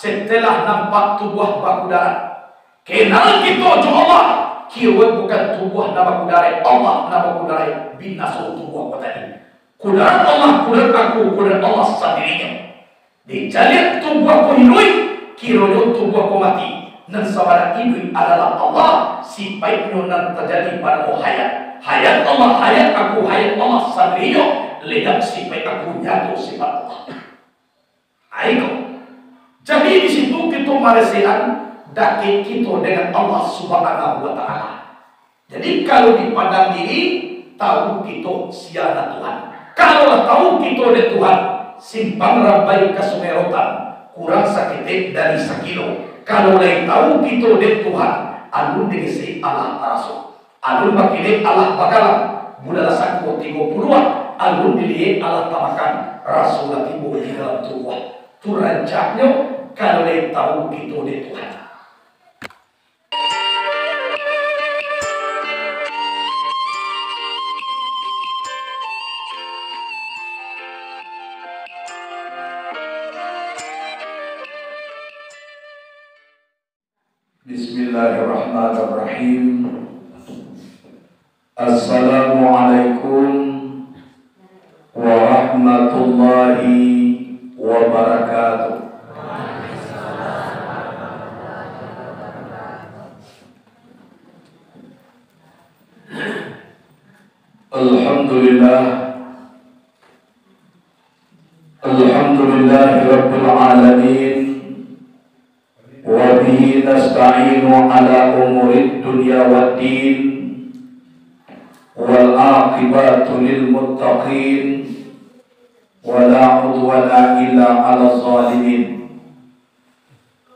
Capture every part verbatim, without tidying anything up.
Setelah nampak tubuah bakudarat, kenal kito jo Allah, kiro bukan tubuah nan bakudarat, Allah nan bakudarat, binaso tubuah ko tadi. Kudarat Allah, kudarat aku, kudarat Allah sandirinyo. Dicaliak tubuah ko hiduik, kironyo tubuah ko mati. Nan sabana iduik adalah Allah, sipaiknyo nan tajadi pado hayat. Hayat Allah, hayat aku, hayat Allah sandirinyo, lenyap sipaik aku, nyato sipaik Allah. Aiko. Jadi di situ kito maresehan dakek kito dengan Allah Subhanahu wa Ta'ala. Jadi, kalau dipandang diri, tahu kito sia nan Tuhan. Kalau lah tahu kito dek Tuhan, simpang Rambai ka Sungai Rotan, kurang saketek dari sakilo. Kalau lai tahu kito dek Tuhan, alun digesek alah taraso. Alun bakilek alah bakalam, bulan lah sako tigo puluah, alun diliek alah tamakan, raso lah tibo di dalam tubuah. Tu rancaknyo, kalau lai tahu kito dek Tuhan. Bismillahirrahmanirrahim. Assalamualaikum warahmatullahi wabarakatuh. Alhamdulillah. Alhamdulillahirabbil alamin. Wa bihi nasta'inu ala umurid dunya wad din. Wal aqibatu lil muttaqin. Wa la udwana illa ala zalimin.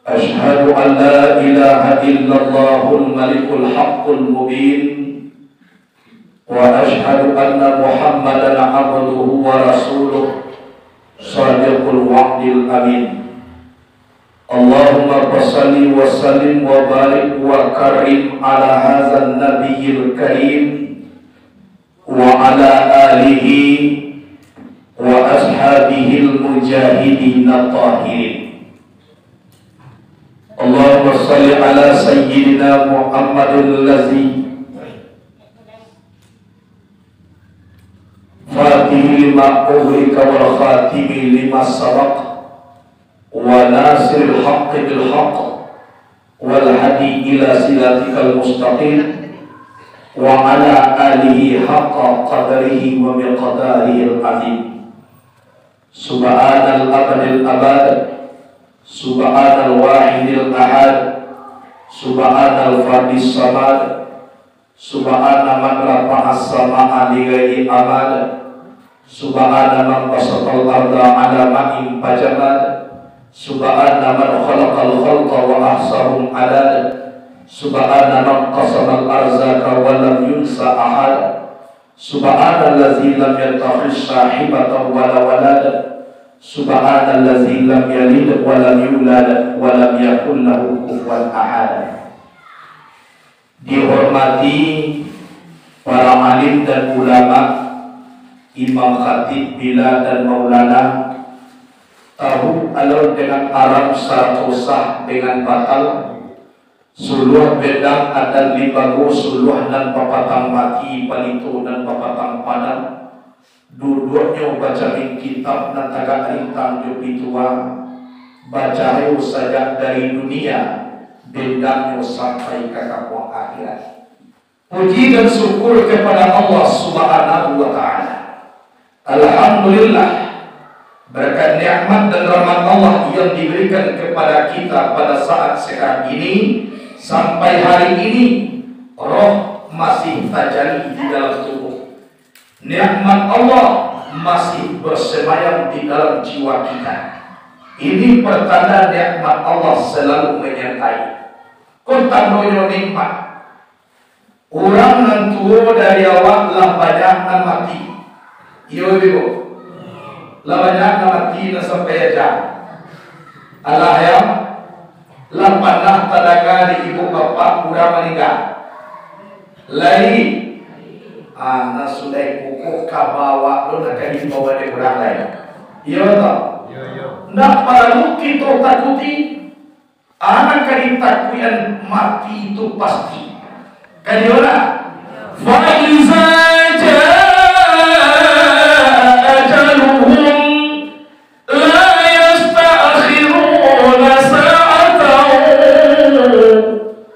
Asyhadu an la ilaha illallahul malikul haqqul mubin. Wa asyhadu anna Muhammadan abduhu wa rasuluh, shadiqul wa'dil amin. Allahumma fasalli wa sallim wa barik wa karim ala hadzan nabiyyil karim wa ala alihi wa ashabihil mujahidin tahirin. Allahumma salli ala sayyidina Muhammadin lazi fatihi lima ughliqa wal khatimi lima sabaq, wa nasiril haqqi bil haqq, wal hadi ila siratikal mustaqim, wa ala alihi haqqa qadrihi wa miqdarihil azim. Subhanal abadil abad, subhanal wahidil ahad, subhanal fardis samad, subhana man rafa'as sama'a li ghairi amad, subhana man basatal arda ala ma'in fajamad, subhana man khalaqal khalqa wa ahsahum adad, subhana man qasamal arzaka wa lam yunsa ahad, subhanallazi lam yattakhidz sahibatan wa la walad, subhanallazi lam yalid wa lam yulad, wa lam yakul lahu kufuwan ahad. Dihormati para alim dan ulama, imam khatib bila dan maulana, tahu alun dengan aram sarato sah dengan batal, suluah bendang adat limbago, suluah nan bapatang mati, palito nan bapatang padang, duduaknyo bacamin kitab nan tagak rintang jo pituah, bacahayo sajak dari dunia, bendangnyo sampai ka kampuang akhirat. Puji dan syukur kepada Allah Subhanahu wa Ta'ala. Alhamdulillah, berkat nikmat dan rahmat Allah yang diberikan kepada kita pada saat sekarang ini, sampai hari ini, roh masih tajadi di dalam tubuh. Nikmat Allah masih bersemayam di dalam jiwa kita. Ini pertanda nikmat Allah selalu menyertai. Ko tandonyo nikmat. Urang nan tuo dari awak lah banyak nan mati. Iyo, Ibu? Lah banyak nan mati, nan sampai aja. Alah, yo. Lah panah tadanga di ibu bapak urang maningga? Lai. Ah, nan sudah kukuh ka bawah tu, nak ka dibawa dek urang lain. Iyo, toh? Iyo, iyo. Ndak paralu kito takuti. Anak ka ditakuikan mati itu pasti. Kan iyo lah? Fa iza jaa ajaluhum la yasta'khiruna sa'atan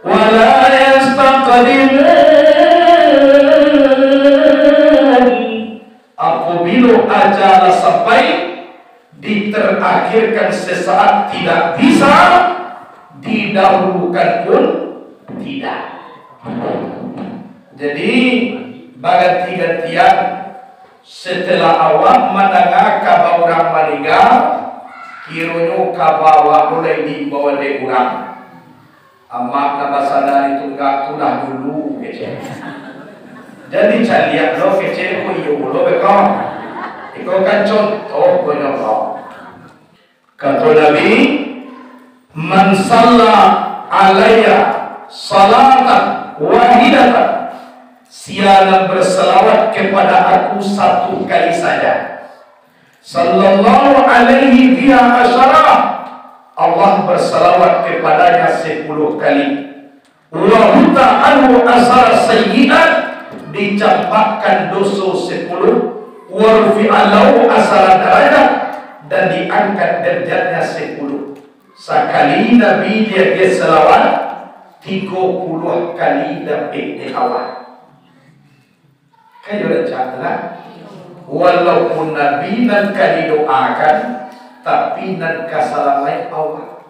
wa la yastaqdimun. Apabila ajal lah sampai, diterakhirkan sesaat tidak bisa, didahulukan pun tidak. Jadi, baganti-gantian, setelah awak mandanga kaba urang maningga, kironyo kaba awak tu lai diimbau dek urang. Amak nan basada di tunggak tu lah dulu, kecek. Jadi caliak lo, kecek, ko iyo lo beko. Iko kan contoh ko nyo ko. Kato Nabi, "Man salla alayya salatan wahidatan," sia nan berselawat kepada aku satu kali saja, "sallallahu alaihi biha asyara," Allah bersalawat kepadanya sepuluh kali. "Wa hutta anhu asyara sayyi'at," dicampakkan doso sepuluh, "wa rufi'a lahu asyara darajat," dan diangkat derajatnya sepuluh. Sakali Nabi diagiah salawat, tigo puluah kali dapek dek Allah. Kan iyo rancak lah. Walaupun Nabi nan ka didoakan, tapi nan ka salamaik Allah.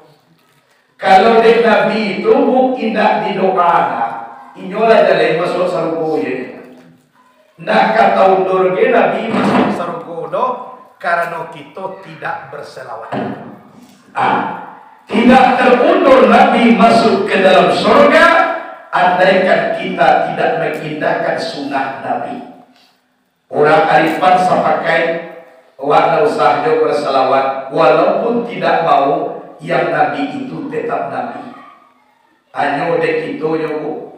Kalau dek Nabi tu, bu, indak didoa, nah, inyo lah jaleh masuak sarugo je. Ndak ka taundur ge Nabi masuak sarugo doh, karano kito tidak berselawat. Ah, tidak terundur Nabi masuk ke dalam surga, andaikan kita tidak mengindahkan sunnah Nabi. Urang Arifan sapakaik, wak ndak usah jo bersalawat, walaupun tidak mau, yang Nabi itu tetap Nabi. Hanyo dek kito nyo, bu,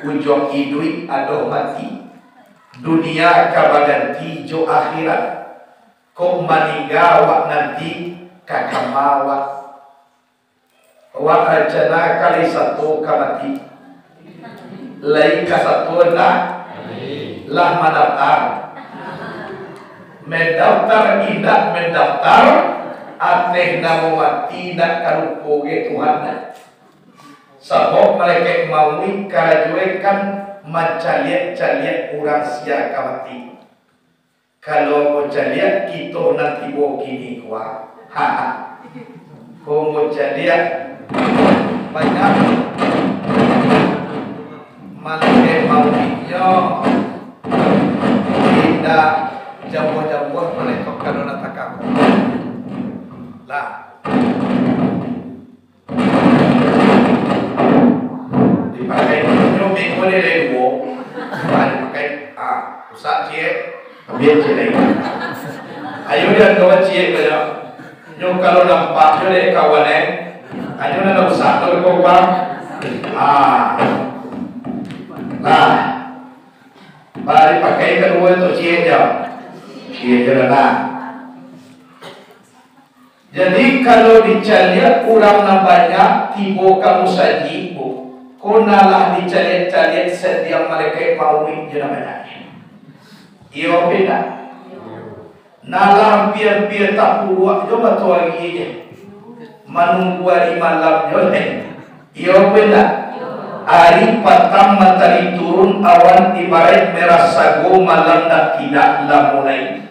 ujuang iduik adoh mati, dunia ka baganti jo akhirat. Kok maningga awak nanti, ka kama awak? Awak rancana kali sato ka mati, lai ka sato ndak? Lah mandaftar. Mandaftar indak mandaftar, ateh namo mati ndak ka lupo ge Tuhan ndak? Sabab malaikat mauik karajoe kan mancaliak-caliak urang sia ka mati. Kalau ambo caliak kito nan tibo kini ko, ha, ko ambo caliak banyak malaikat mauiknyo, indak jauah-jauah malaikat kalau datang ka ambo. Lah. Dipakai nyo minggu ni lai duo. Ah, dipakai, ah, rusak ciek, ambiak ciek lai. Ayo diandoan ciek banyak. Nyo kalau nampak nyo dek kawan, eh. Ayo nan rusak tu dek kawan. Ah. Nah. Ba dipakai kaduo tu ciek je. Ciek je lah, nah. Jadi, kalau dicaliak urang nan banyak tibo ka musajik, bu, ko nan lah dicaliak-caliak sadiang malaikat mauik jo nan banyak. Iyo, beda. Nan lah ampia-ampia tapuruak jo matoari je. Manunggu ari malam jo, eh. Iyo, beda. Ari patang matari turun, awan ibaraik merah sago, malam nan tidak lamo lai.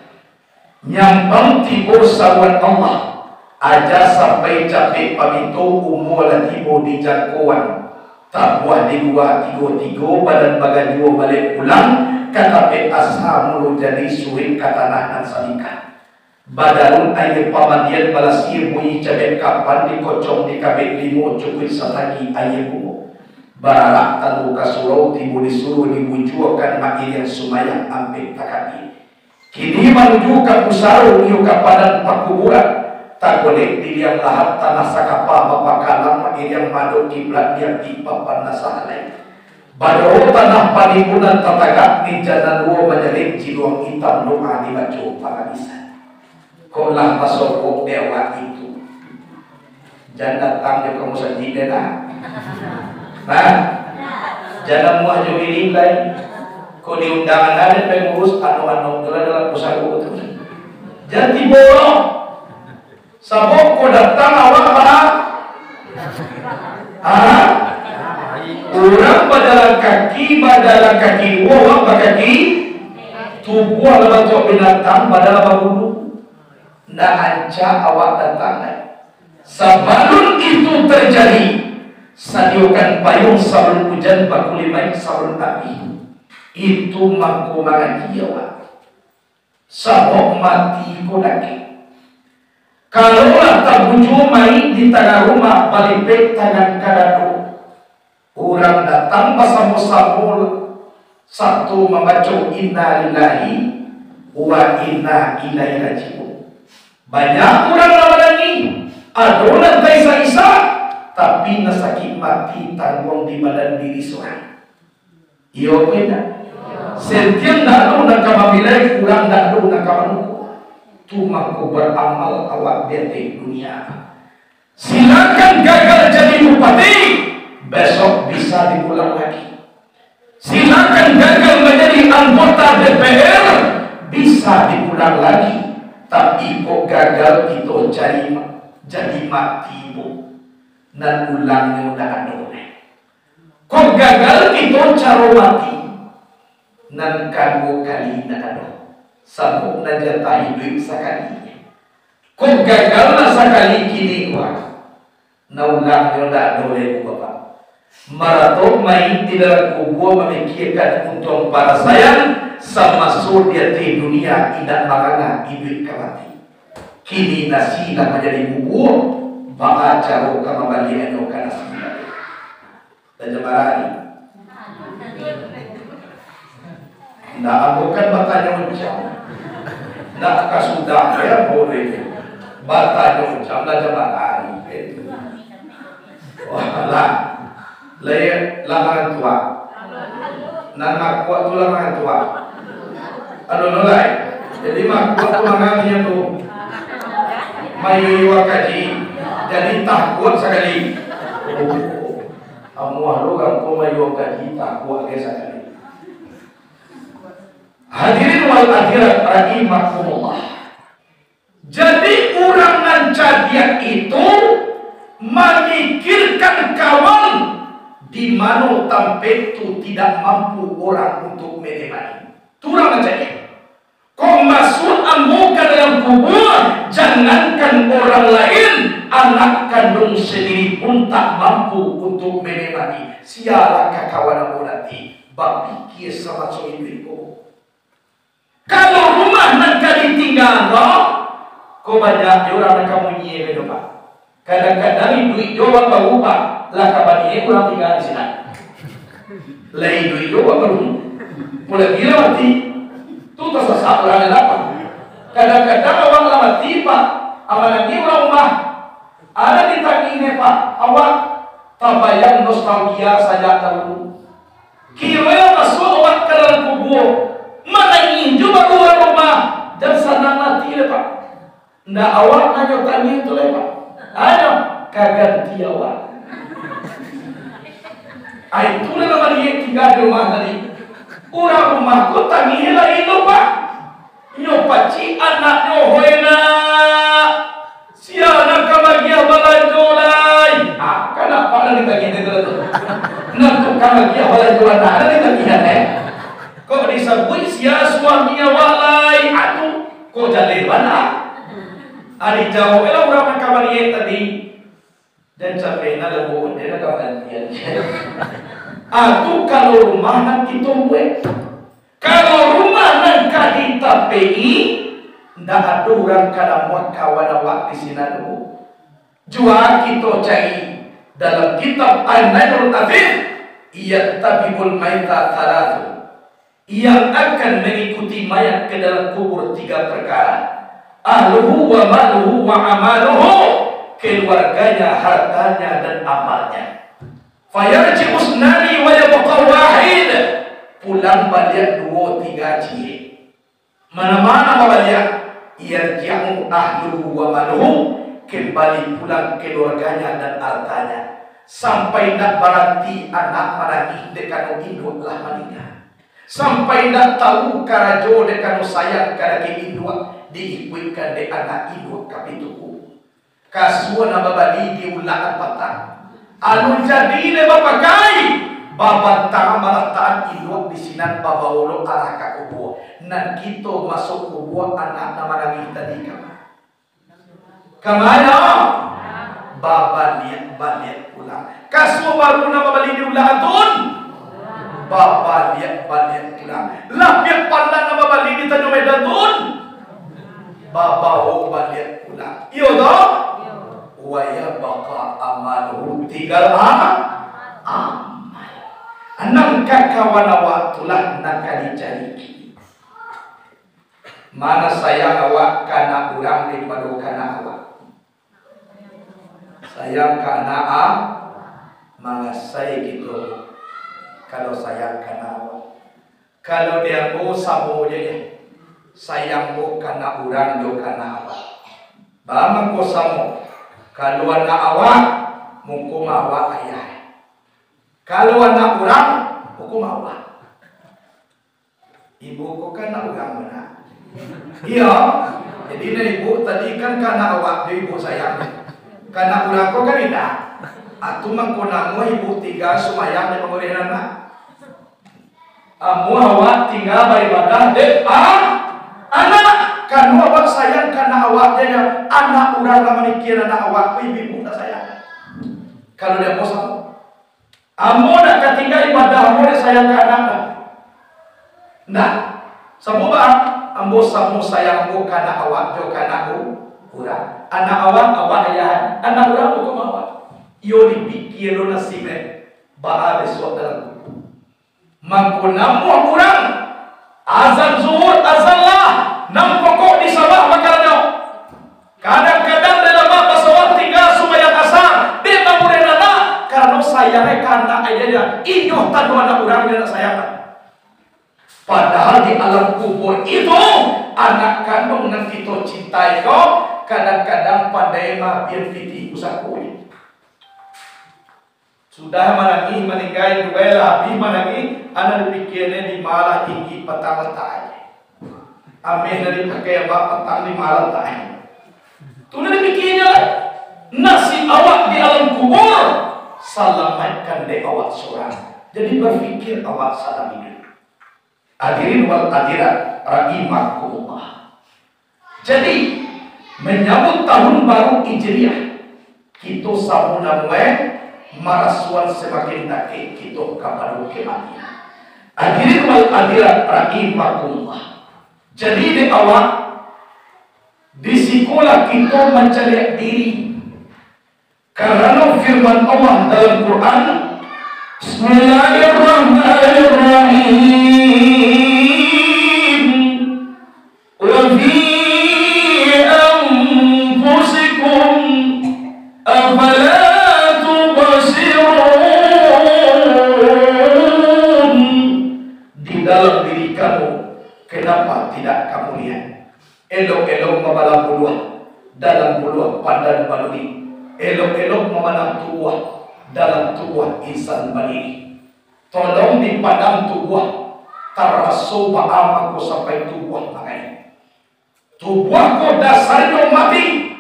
Nyampang tibo saruan Allah, aja sampai capek paminto, umua lah tibo di jangkoan, tabuah di lua tigo-tigo, badan bagajua baliak pulang, ka tapek asa mulo jadi, surik ka tanah nan salingka. Badarun aia pamandian, balasia bunyi cabiak kapan, dikocong dikabek limo, cukuik satangih aia bungo. Bararak tando ka surau, tibo di surau dibujuakan, mairiang sumayang ampek takabia. Kini manuju ka pusaro, iyo ka padang pakuburan. Tagolek di liang lahat, tanah sakapa bapakalang, mairiang madok kiblat, diambiak papan nan sahalai. Badoa tanah panimbunan tatagak, meja nan duo manyalek, jiluang itam doa dibaco pangabisa. Kok lah basogok dek awak itu. Jan datang jo ka musajik den, nah. Nah, jan namuah jo diri lai. Kok diundang anak den pengurus, anu-anu tu lah dalam pusako tu. Jan tibo. Sabab kok datang awak ba-, ha? Urang bajalan kaki, bajalan kaki duo, awak bakaki, tubuah lah bantuak binatang, badan lah babulu. Ndak ancak awak datang lai. Sabalun itu tarjadi, sadiokan payuang sabalun ujan, bakulik mayik sabalun abih. Itu mangko mangaji awak. Sabab mati ko dakek. Kalau lah tabujua mayik di tangah rumah, balipek tangan ka dado, urang datang basamo-samo sato mambaco inna lillahi wa inna ilaihi raji'un. Banyak urang lah manangih, ado nan taisak-isak, tapi nan sakik mati tangguang di badan diri surang. Iyo ko indak? Sentiang ndak ado nan ka mamilai, urang ndak ado nan ka manukua. Tu mangko baramal awak di ateh dunia. Silakan gagal jadi bupati, besok bisa diulang lagi. Silakan gagal manjadi anggota D P R, bisa diulang lagi. Tapi kok gagal kito jadi, jadi mati, bu, nan ulangnyo ndak ado lai. Kok gagal kito caro mati, nan kaduo kali ndak ado, sabab nan jatah iduik sakali. Kok gagal lah sakali kini ko, nan ulangnyo ndak ado lai, Bapak. Maratok mayik di dalam kubua, mamikiakan untuang parasaian, samaso di ateh dunia indak mangana iduik ka mati. Kini nasi lah manjadi bubua, baa caro ka mambaliakannyo ka nasi? Lah jam bara ni? Ndak, ambo kan batanyo jam. Ndak ka sudah, ya, boleh. Batanyo jam lah jam bara ni. Walah. Lai, lah mangantuak. Nan makuak tu lah mangantuak. Aduh, no lai. Jadi makuak tu mangantuak tu. Mayuwa kaji. Jadi takuak sakali. Oh. Amuah lo urang ko mayuwa kaji, takuak ge sakali. Hadirin wal hadirat rahimakumullah. Jadi, urang nan cadiak itu mamikirkan kawan di mano tampek tu tidak mampu orang untuk menemani. Tu urang nan cadiak. Kok masuak ambo ka dalam kubua, jangankan orang lain, anak kandung sendiri pun tak mampu untuk menemani. Sialah ka kawan ambo nanti, bapikia samaso iduik ko. Kalau rumah nan ka ditinggaan, ko banyak jo urang nan ka munyiakan jo, Pak. Kadang-kadang iduik jo urang baru, Pak, lah ka baniaik urang tingga di sinan. Lah iduik jo urang baru, apolai lah mati. Tu tasasak urang nan lapang. Kadang-kadang awak lah mati, Pak, amanangi urang rumah. Ada ditangih, Pak, awak tabayang nostalgia sajak dahulu. Kiro masuak awak ka dalam kubua, manangih jo baru urang rumah, jan sanang ati lai, Pak. Ndak awak nan nyo tangih tu lai, Pak. Ayo, ka ganti awak. Ai, tu lah nan baliak tingga di rumah tadi. Urang rumah ko tangih lain tu, Pak. Nyo pacik anaknyo, "Hoi nak, sia nan ka magiah balanjo lai?" Ah, kan apak nan ditagih tadi tu. Nan tu ka magiah balanjo anak nan ditagih, eh. Kok disabuik sia suami awak lai? Ah, tu, kok jaleh bana. Ah, dijawab lah urang nan ka baliak tadi. Jan capek nak lembut, dia nak kawan dia. Ah, tu kalau rumah nan kito buek. Kalau rumah nan ka ditapeki, ndak ado urang ka namuah kawan awak di sinan tu. Jua kito cari dalam kitab An-Nailul Aziz, "Yattabi'ul maita tsalatsun." Yang akan mengikuti mayat ke dalam kubur tiga perkara. Ahluhu wa maluhu wa amaluhu, keluarganya, hartanya, dan amalnya. Fayarji'u isnani wa yabqa wahid, pulang baliak duo tiga ciek. Mana-mana babaliak, yarji'u ahluhu wa maluhu, kembali pulang keluarganya dan hartanya. Sampai indak baranti anak manangih dek kano induak lah maningga. Sampai indak tahu karajo dek kano sayang ka dakek induak, diikuikkan dek anak induak ka pintu kubua. Kasua nan babali di ulaan patang, alun jadi lai bapakai, babantang malatakan induak di sinan, babawo lo arah ka kubua. Nan kito masuak kubua, anak nan manangih tadi ka ma? Ka ma? Babaliak-baliak pulang. Kasua baru nan babali di ulaan tun, babaliak-baliak pulang. Lapiak pandan nan babali di Tanjuang Medan tun, babawo baliak pulang. Iyo toh? Wa yabqa amaluhu, tinggal a-, amal. Nan kakawan awak tu lah nan ka dicari. Mano sayang awak ka anak urang daripado ka anak awak? Sayang ka anak a-, mangasai kito kalau sayang ka anak awak. Kalau di ambo samo je, sayang ambo ka anak urang jo ka anak awak. Baa mangko samo? Kalau anak awak, mangko awak ayah. Kalau anak urang, mangko awak. Ibu ko kan anak urang bana. Iyo. Jadi, nah, ibu tadi kan ka anak awak jo ibu sayang. Ka anak urang ko kan indak. Atu mangko namuah ibu tingga sumayang dek pangurih anak. Amuah awak tingga baibadah dek a-, anak. Kano awak sayang ka anak awak, jadi anak urang nan mamikia anak awak ko ibu-ibu tak sayang. Kalau di ambo samo. Ambo ndak ka tingga ibadah ambo dek sayang ka anak doh. Ndak. Sabab baa? Ambo samo sayang ambo ka anak awak jo ka anak u-, urang. Anak awak, awak ayah. Anak urang, hukum awak. Iyo dipikia lo nasib e. Baa bisuak dalam kubua. Mangko namuah urang azan zuhur, azan lah, nan pokok di sawah bakarajo. Kadang-kadang di lamak basawah tingga sumbayang asa, dek bangunan anak, karano sayang e ka anak e, inyo tando anak urang, inyo ndak sayang. Padahal di alam kubua itu, anak kanduang nan kito cintai ko, kadang-kadang pandai maabihan pitih pusako. Sudah manangih, maningga induak e lah, abih manangih, anak dipikia e di ma lah tinggi patang latak e. Ameh nan dipakai abak patang di ma latak e. Tu nan dipikia e lah. Nasib awak di alam kubua, salamaikkan dek awak surang. Jadi, bapikir awak sadang iduik. Hadirin wal hadirat rahimakumullah. Jadi, manyambut tahun baru Hijriah, kito samo namuah e marasuan samakin dakek kito kapado kamatian. Hadirin wal hadirat rahimakumullah. Jadi, dek awak, di sikolah kito mancaliak diri. Karano firman Allah dalam Quran, Bismillahirrahmanirrahim. Wa fi anfusikum, afala tubsirun. Di dalam diri kamu, kenapa tidak kamu lihat? Elok-elok mamandang buluah, dalam buluah pandan baduri. Elok-elok mamandang tubuah, dalam tubuah insan badiri. Tolong dipandang tubuah, taraso baa mangko sampai tubuah mangaia. Tubuah ko dasarnyo mati,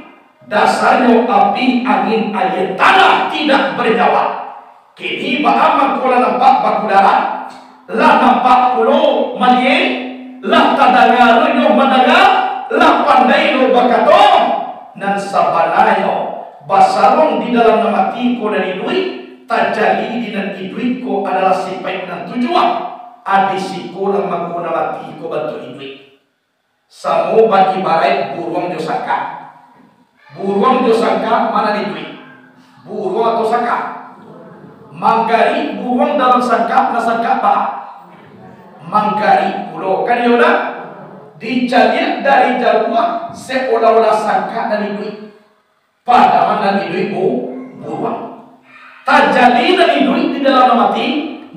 dasarnyo api, angin, aia, tanah, tidak bernyawa. Kini baa mangko lah nampak bakudara, lah nampak pulo malie, lah tadanga lo inyo mandanga, lah pandai lo bakato. Nan sabananyo, basaruang di dalam nan mati ko nan iduik, tajali di nan iduik ko adalah sipaik nan tujuah. A, di siko lah mangko nan mati ko bantuak iduik. Samo baibaraik buruang jo sangkak. Buruang jo sangkak ma nan iduik? Buruang atau sangkak? Manggarik buruang dalam sangkak, nan sangkak baa? Manggarik pulo, kan iyo ndak? Dicaliak dari jauah, seolah-olah sangkak nan iduik. Padahal nan iduik bu-, buruang. Tajali nan iduik di dalam nan mati,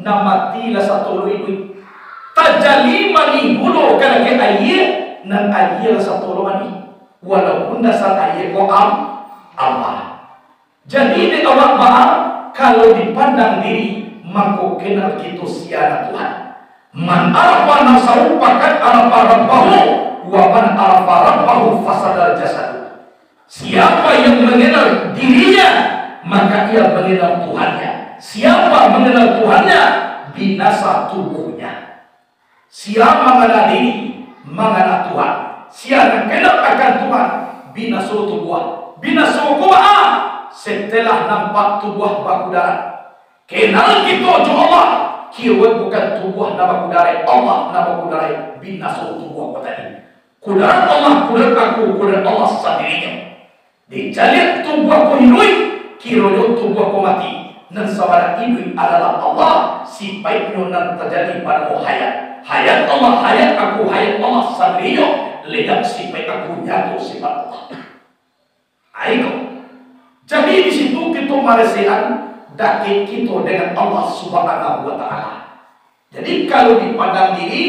nan mati lah sato lo iduik. Tajali manih gulo ka dakek aia, nan aia lah sato lo manih. Walaupun dasar aia ko am-, Jadi, dek awak baa, kalau dipandang diri, mako kenal kito sia nan Tuhan. "Man arafa nafsahu faqad arafa rabbahu, wa man arafa rabbahu fasadal jasadu." Siapa yang mengenal dirinya, maka ia mengenal Tuhannya. Siapa mengenal Tuhannya, binasa tubuhnya. Sia mangana diri, mangana Tuhan. Sia nan kenal akan Tuhan, binaso tubuah. Binaso ko baa? Setelah nampak tubuah bakudarat. Kenal kito jo Allah, kiro bukan tubuah nan bakudarat, Allah nan bakudarat, binaso tubuah ko tadi. Kudarat Allah, kudarat aku, kudarat Allah sandirinyo. Dicaliak tubuah ko iduik, kironyo tubuah ko mati. Nan sabana iduik adalah Allah, sipaiknyo nan tajadi pado hayat. Hayat Allah, hayat aku, hayat Allah sandirinyo, lenyap sipaik aku, nyato sipaik Allah. Aiko. Jadi, di situ kito maresehan dakek kito dengan Allah Subhanahu wa Ta'ala. Jadi, kalau dipandang diri,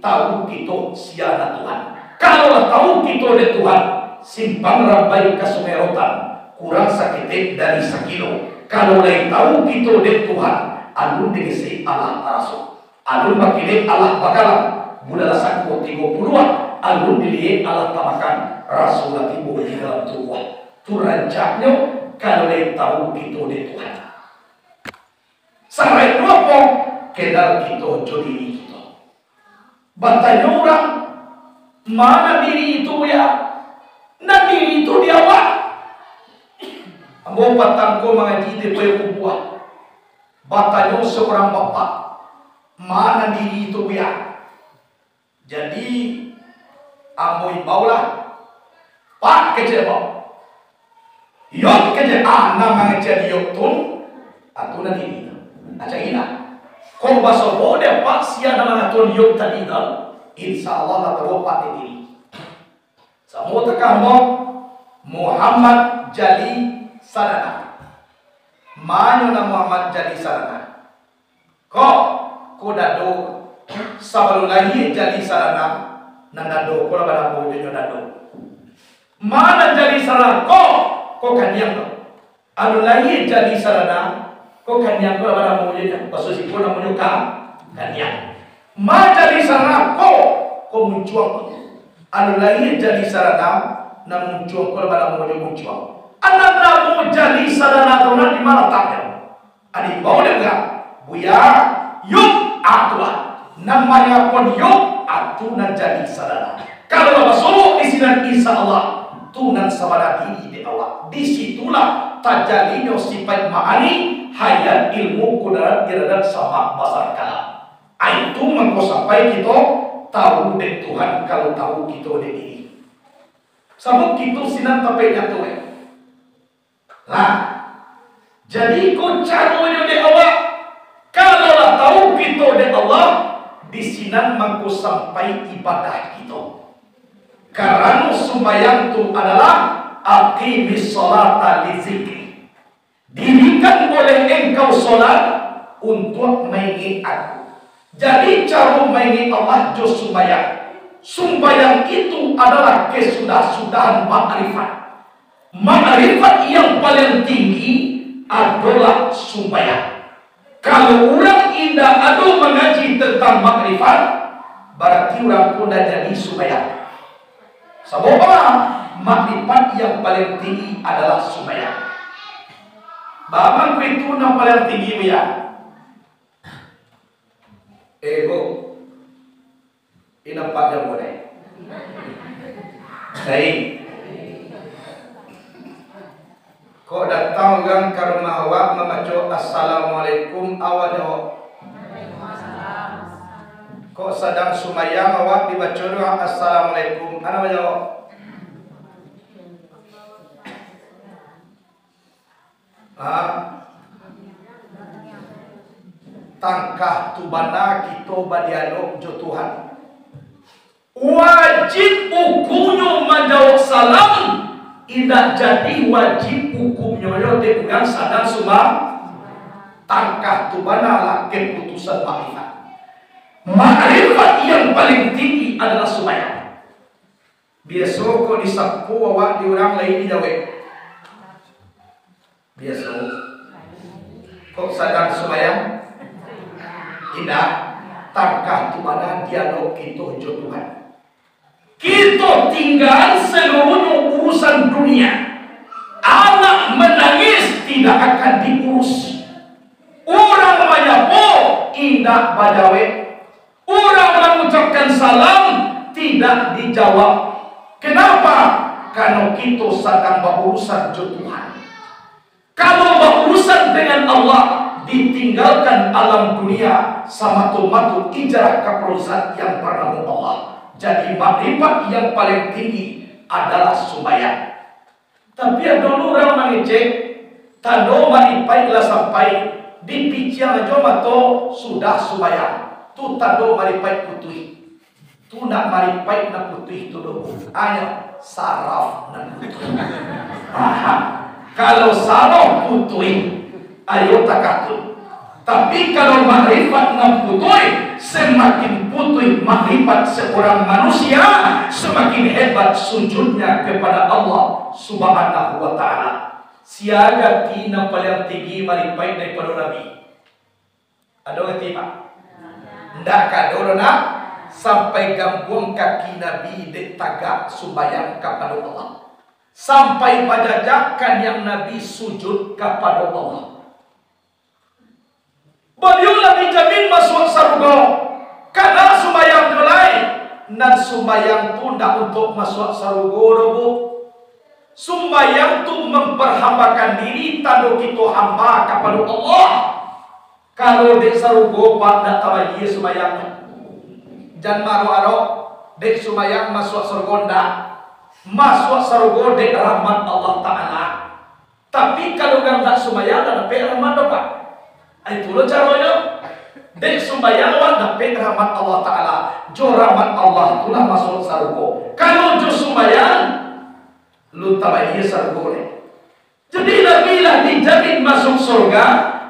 tahu kito sia nan Tuhan. Kalau lah tahu kito dek Tuhan, simpang Rambai ka Sungai Rotan, kurang saketek dari sakilo. Kalau lai tahu kito dek Tuhan, alun digesek alah taraso. Alun bakilek alah bakalam, gula lah sako tigo puluah, alun diliek alah tamakan, raso lah tibo di dalam tubuah. Tu rancaknyo, kalau lai tahu kito dek Tuhan. Saraiknyo apo? Kenal kito jo diri kito. Batanyo urang, "Mana diri itu, Buya?" Nan diri itu di awak. Ambo patang ko mangaji di Payakumbuah. Batanyo saurang bapak, "Mana diri itu, Buya?" Jadi, ambo imbaulah, "Pak," kecek ambo. "Yuk," kecek, "ah, nan mangecek yuk tu, atu nan diri tu. Acai lah. Kok basobok dek Pak sia nan mangatoan yuk tadi tu, insya Allah lah tahu Pak dek diri." Samo takah ambo, Muhammad Jali Sadana. Manyo nan Muhammad Jali Sadana? Ko, ko dado. Sabalun lahia Jali Sadana, nan dado ko lah banamo jo inyo dado. Ma nan Jali Sadana ko, ko kaniang ko. Alun lahia Jali Sadana, ko kaniang ko lah banamo jo inyo. Baso siko namonyo ka, kaniang. Ma Jali Sadana ko, ko muncuang ko. Alun lahia Jali Sadana, nan muncuang ko lah banamo jo muncuang. Anak namo Jali Sadana tu nan di ma lataknyo? Adi imbau dek urang, "Buya, yuk, ah, tu lah. Nan manyapoan yuk, ah, tu nan Jali Sadana. Kalau lah basobok di sinan, insya Allah, tu nan sabana diri dek awak." Di situlah tajalinyo sipaik ma'ani, hayat, ilmu, kudarat, iradat, sama', basar, kalam. Ai tu mangko sampai kito tahu dek Tuhan, kalau tahu kito dek diri. Sabab kito sinan tampek nyato, eh. Lah, jadi iko caronyo dek awak. Kalau lah tahu kito dek Allah, di sinan mangko sampai ibadah kito. Karano sumbayang tu adalah aqimis sholata li zikri. Dirikan oleh engkau sholat untuak maingek Aku. Jadi, caro maingek Allah jo sumbayang. Sumbayang itu adalah kasudah-sudahan makrifat. Makrifat yang paling tinggi adolah sumbayang. Kalau urang indak ado mangaji tentang makrifat, barati urang ko ndak jadi sumbayang. Sabab apo? Makrifat yang paling tinggi adalah sumbayang. Baa mangko itu nan paling tinggi, Buya? Eh, Bu. Ini nampak jam boleh. Baik. Kok datang urang ka rumah awak mambaco Assalamualaikum, awak jawab? Kok sadang sumbayang awak dibaco doa Assalamualaikum, awak jawab? Ha? Tangkah tu bana kito badialog jo Tuhan. Wajib hukumnyo manjawab salam, indak jadi wajib hukumnyo yo dek urang sadang sumba-, tangkah tu bana lah keputusan makrifat. Makrifat yang paling tinggi adalah sumbayang. Biaso kok disapo awak di urang lain dijawek. Biaso. Kok sadang sumbayang? Indak. Tangkah tu bana dialog kito jo Tuhan. Kito tinggal saluruhnyo urusan dunia. Anak manangih, tidak akan diurus. Urang manyapo, indak bajawek. Urang mangucapkan salam, tidak dijawab. Kenapa? Karano kito sadang baurusan jo Tuhan. Kalau baurusan dengan Allah, ditinggalkan alam dunia, samato-mato hijrah ka Zat yang banamo Allah. Jadi, makrifat yang paling tinggi adalah sumbayang. Tapi, ado urang mangecek, tando makrifat lah sampai, dipiciang ajo mato, sudah sumbayang. Tu tando makrifat putuih. Tu ndak makrifat nan putuih tu doh, hanyo saraf nan putuih. Paham? Kalau saraf putuih, ayo takatun. Tapi kalau makrifat nan putuih, samakin putuih makrifat seorang manusia, samakin hebat sujudnya kepada Allah Subhanahu wa Ta'ala. Sia gati nan paliang tinggi makrifat daripado Nabi? Ado ngarti, Pak? Ndak ka ado doh, nak. Sampai gambuang kaki Nabi dek tagak sumbayang kapado Allah. Sampai bajajak kaniang Nabi sujud kapado Allah. Baliau lah dijamin masuak sarugo. Kana sumbayang jo lai. Nan sumbayang tu ndak untuak masuak sarugo doh, Bu. Sumbayang tu mamparhambakan diri, tando kito hamba kapado Allah. Kalau dek sarugo, Pak, ndak tabayia sumbayang. Jan maarok-arok, dek sumbayang masuak sarugo, ndak. Masuak sarugo dek rahmat Allah Ta'ala. Tapi kalau urang ndak sumbayang, ndak dapek rahmat doh, Pak. Itu lo caronyo. Dek sumbayang, awak dapek rahmat Allah Ta'ala. Jo rahmat Allah tu lah masuak sarugo. Kalau jo sumbayang, lun tabayia sarugo deh. Jadi, Nabi lah dijamin masuak surga,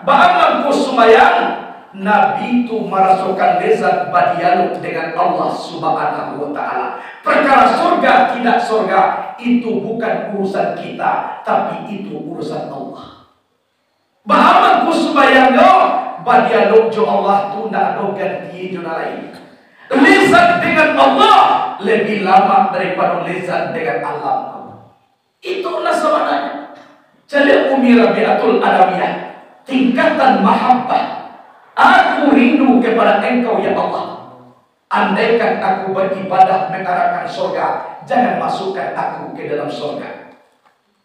baa mangko sumbayang, Nabi tu marasokan lezat badialog dengan Allah Subhanahu wa Ta'ala. Perkara surga tidak surga, itu bukan urusan kita, tapi itu urusan Allah. Baa mangko sumbayang nyo, badialog jo Allah tu ndak ado ganti jo nan lain. Lezat dengan Allah lebih lama daripado lezat dengan alam. Itulah sabananyo. Caliak Umi Rabiatul Adawiyah, tingkatan mahabbah. Aku rindu kepada Engkau, ya Allah. Andaikan aku beribadah mengharapkan surga, jangan masukkan aku ke dalam surga.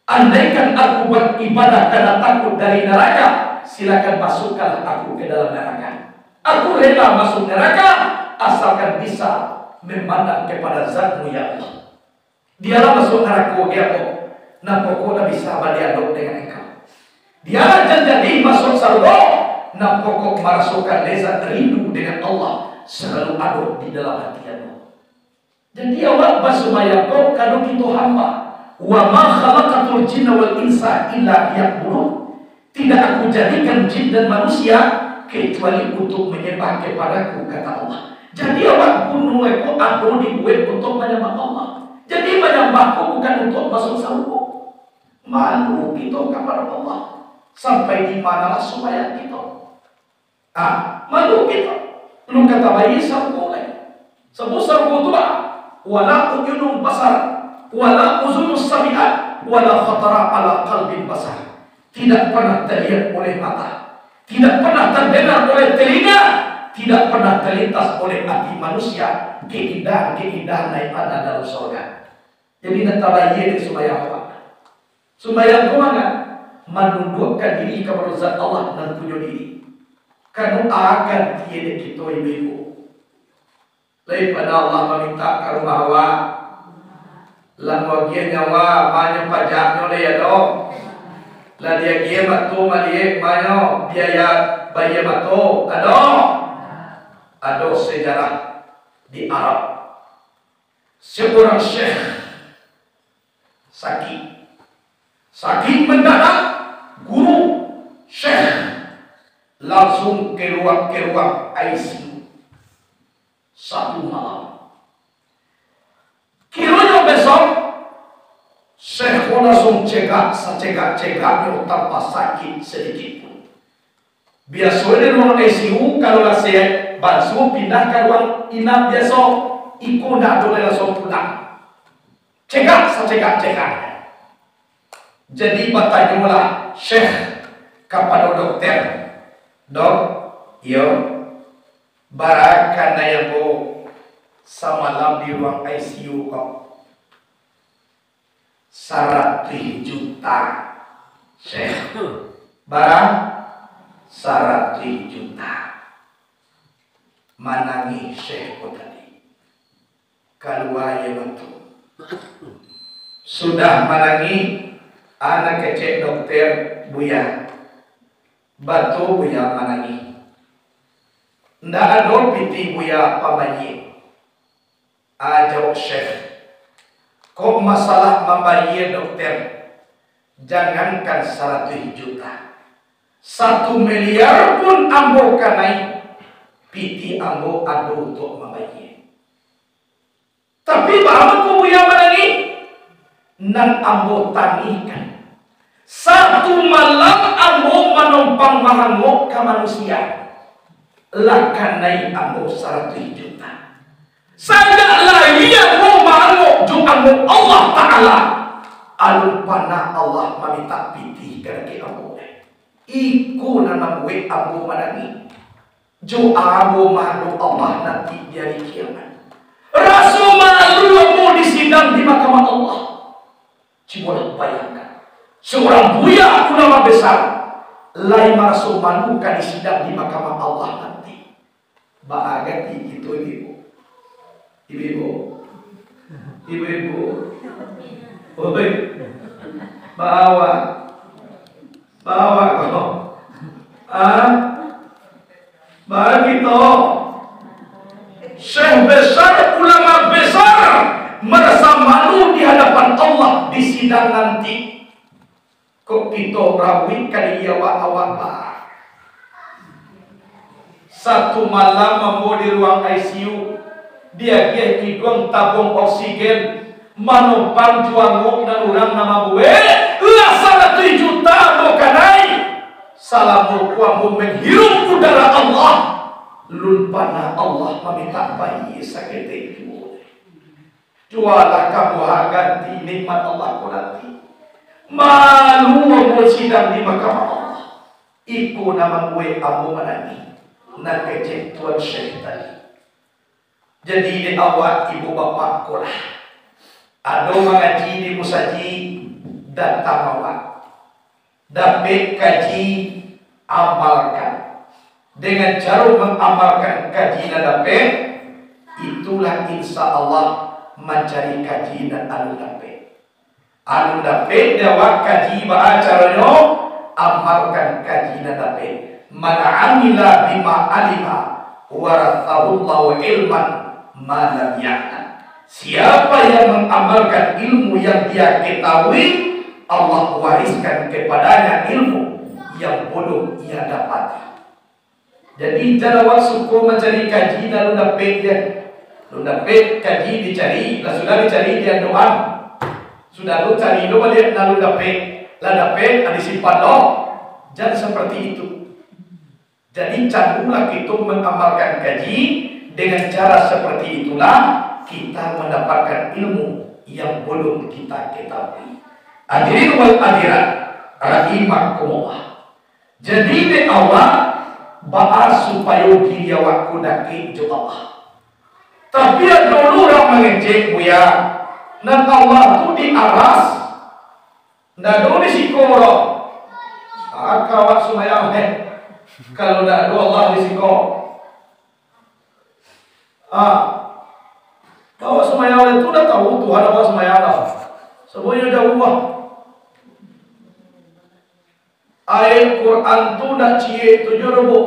Andaikan aku beribadah karena takut dari neraka, silakan masukkanlah aku ke dalam neraka. Aku rela masuk neraka, asalkan bisa memandang kepada Zat-Mu, ya Allah. Dialah masuak narako, ya Allah, nan pokok ndak bisa badialog dengan Engkau. Dialah jan jadi masuak sarugo, nan pokok marasokan lezat rindu dengan Allah selalu ado di dalam hati, ya Allah. Jadi, awak basumbayang ko, kado kito hamba, "Wa ma khalaqtul jinna wal insa illa liya'budun." Tidak Aku jadikan jin dan manusia kecuali untuk menyembah kepada-Ku, kata Allah. Jadi, awak bunuh ko ado dibuek untuk manyambah Allah. Jadi, manyambah ko bukan untuk masuak sarugo. Malu kito kapado Allah. Sampai di manolah sumbayang kito? Ah, malu kito. Lu kata bayi sarugo lai. Sabab sarugo tu, bah, wala uyunun basar, wala uzunun sami'at, wala khatara ala qalbin basar. Tidak pernah terlihat oleh mata, tidak pernah terdengar oleh telinga, tidak pernah terlintas oleh hati manusia keindahan-keindahan yang ada dalam sorga. Jadi, nan tabayia dek sumbayang awak. Sumbayang ko manga? Manunduakkan diri kapado Zat Allah nan punyo diri. Kanu akan tiye dek kito ibu-ibu. Lai panah Allah mamintak ka rumah awak? Lah muagiah nyawa, manyo pajaknyo lai ado? Lah diagiah mato maliek, manyo biaya bayia mato? Ado? Ado sejarah di Arab. Seorang syekh sakik. Sakik mendadak, guru, syekh, langsung keluar ke ruang I C U. Satu malam. Kironyo besok, Syekh ko langsung cegak sacegak-cegaknyo tanpa sakik sadikit pun. Biaso di ruang I C U, kalau lah sehat, banso pindah ka ruang inap biaso, iko ndak ado lai langsung pulang. Cegak sacegak-cegaknyo. Jadi batanyolah Syekh kapado dokter, "Dok, iyo, bara kanai ambo samalam di ruang I C U ko?" "Saratuih juta, Syekh." "Bara?" "Saratuih juta." Manangih Syekh ko tadi. Kalua aia mato. Sudah manangih, anak kecek dokter, "Buya, batua Buya manangih? Ndak ado pitih Buya pambayia?" "Ajo, Syekh, kok masalah mambayia, dokter, jangankan saratuih juta, satu miliar pun ambo kanai, pitih ambo ado untuak mambayia. Tapi baa mangko Buya manangih?" "Nan ambo tangihkan, satu malam ambo manompang maangok ka manusia, lah kanai ambo saratuih juta. Sajak lahia ambo maangok jo angok Allah Ta'ala, alun panah Allah mamintak pitih ka dakek ambo lai. Iko nan mambuek ambo manangih. Jo ambo maadok Allah nanti di ari kiamat. Raso malu ambo disidang di Mahkamah Allah." Cubolah bayangkan, seorang buya ulama besar, lai maraso malu ka disidang di Mahkamah Allah nanti. Baa gati kito, ibu-ibu? Ibu-ibu? Ibu-ibu? Oi, baa awak? Baa awak ko? Ah? Baa kito? Syekh besar, ulama besar, marasa malu di hadapan Allah di sidang nanti. Kok kito rawi ka diri awak-awak, baa? Satu malam ambo di ruang I C U, diagiah iduang tabuang oksigen, manompang jo angok nan urang nan mambuek, lah saratuih juta ambo kanai. Salamo ko ambo manghiruik udara Allah, lun panah Allah mamintak bayia saketek juo. Cubolah kamu ha ganti nikmat Allah ko nanti. Malu ambo sidang di Mahkamah Allah. Iko nan mambuek ambo manangih, nan kecek Tuan Syekh tadi. Jadi, dek awak ibu bapak ko lah, ado mangaji di musajik, datang awak. Dapek kaji, amalkan. Dengan caro mangamalkan kaji nan dapek, itulah insya Allah mancari kaji nan alun dapek. Alun dapek dek awak kaji, baa caronyo? Amalkan kaji nan dapek. "Man amila bima alima, warasahullahu ilman ma lam ya'lam." Siapa yang mengamalkan ilmu yang dia ketahui, Allah wariskan kepadanya ilmu yang belum ia dapati. Jadi, jan awak suko mancari kaji nan alun dapek, jan. Alun dapek kaji dicari, lah sudah dicari diandokan. Sudah tu cari lo baliak nan alun dapek, lah dapek, ah, disimpan lo. Jan seperti itu. Jadi, carolah kito mengamalkan kaji, dengan cara seperti itulah kita mendapatkan ilmu yang belum kita ketahui. Hadirin wal hadirat rahimakumullah. Jadi, dek awak, baa supayo diri awak ko dakek jo Allah. Tapi ado urang mangecek, "Buya, nan Allah tu di aras, ndak ado di siko doh." Aka awak sumbayang, eh, kalau ndak ado Allah di siko. Ah, awak sumbayang tu ndak tahu Tuhan awak sumbayang lah. Sabab inyo jauah lah. Ayat Quran tu ndak ciek tu jo doh, Bu.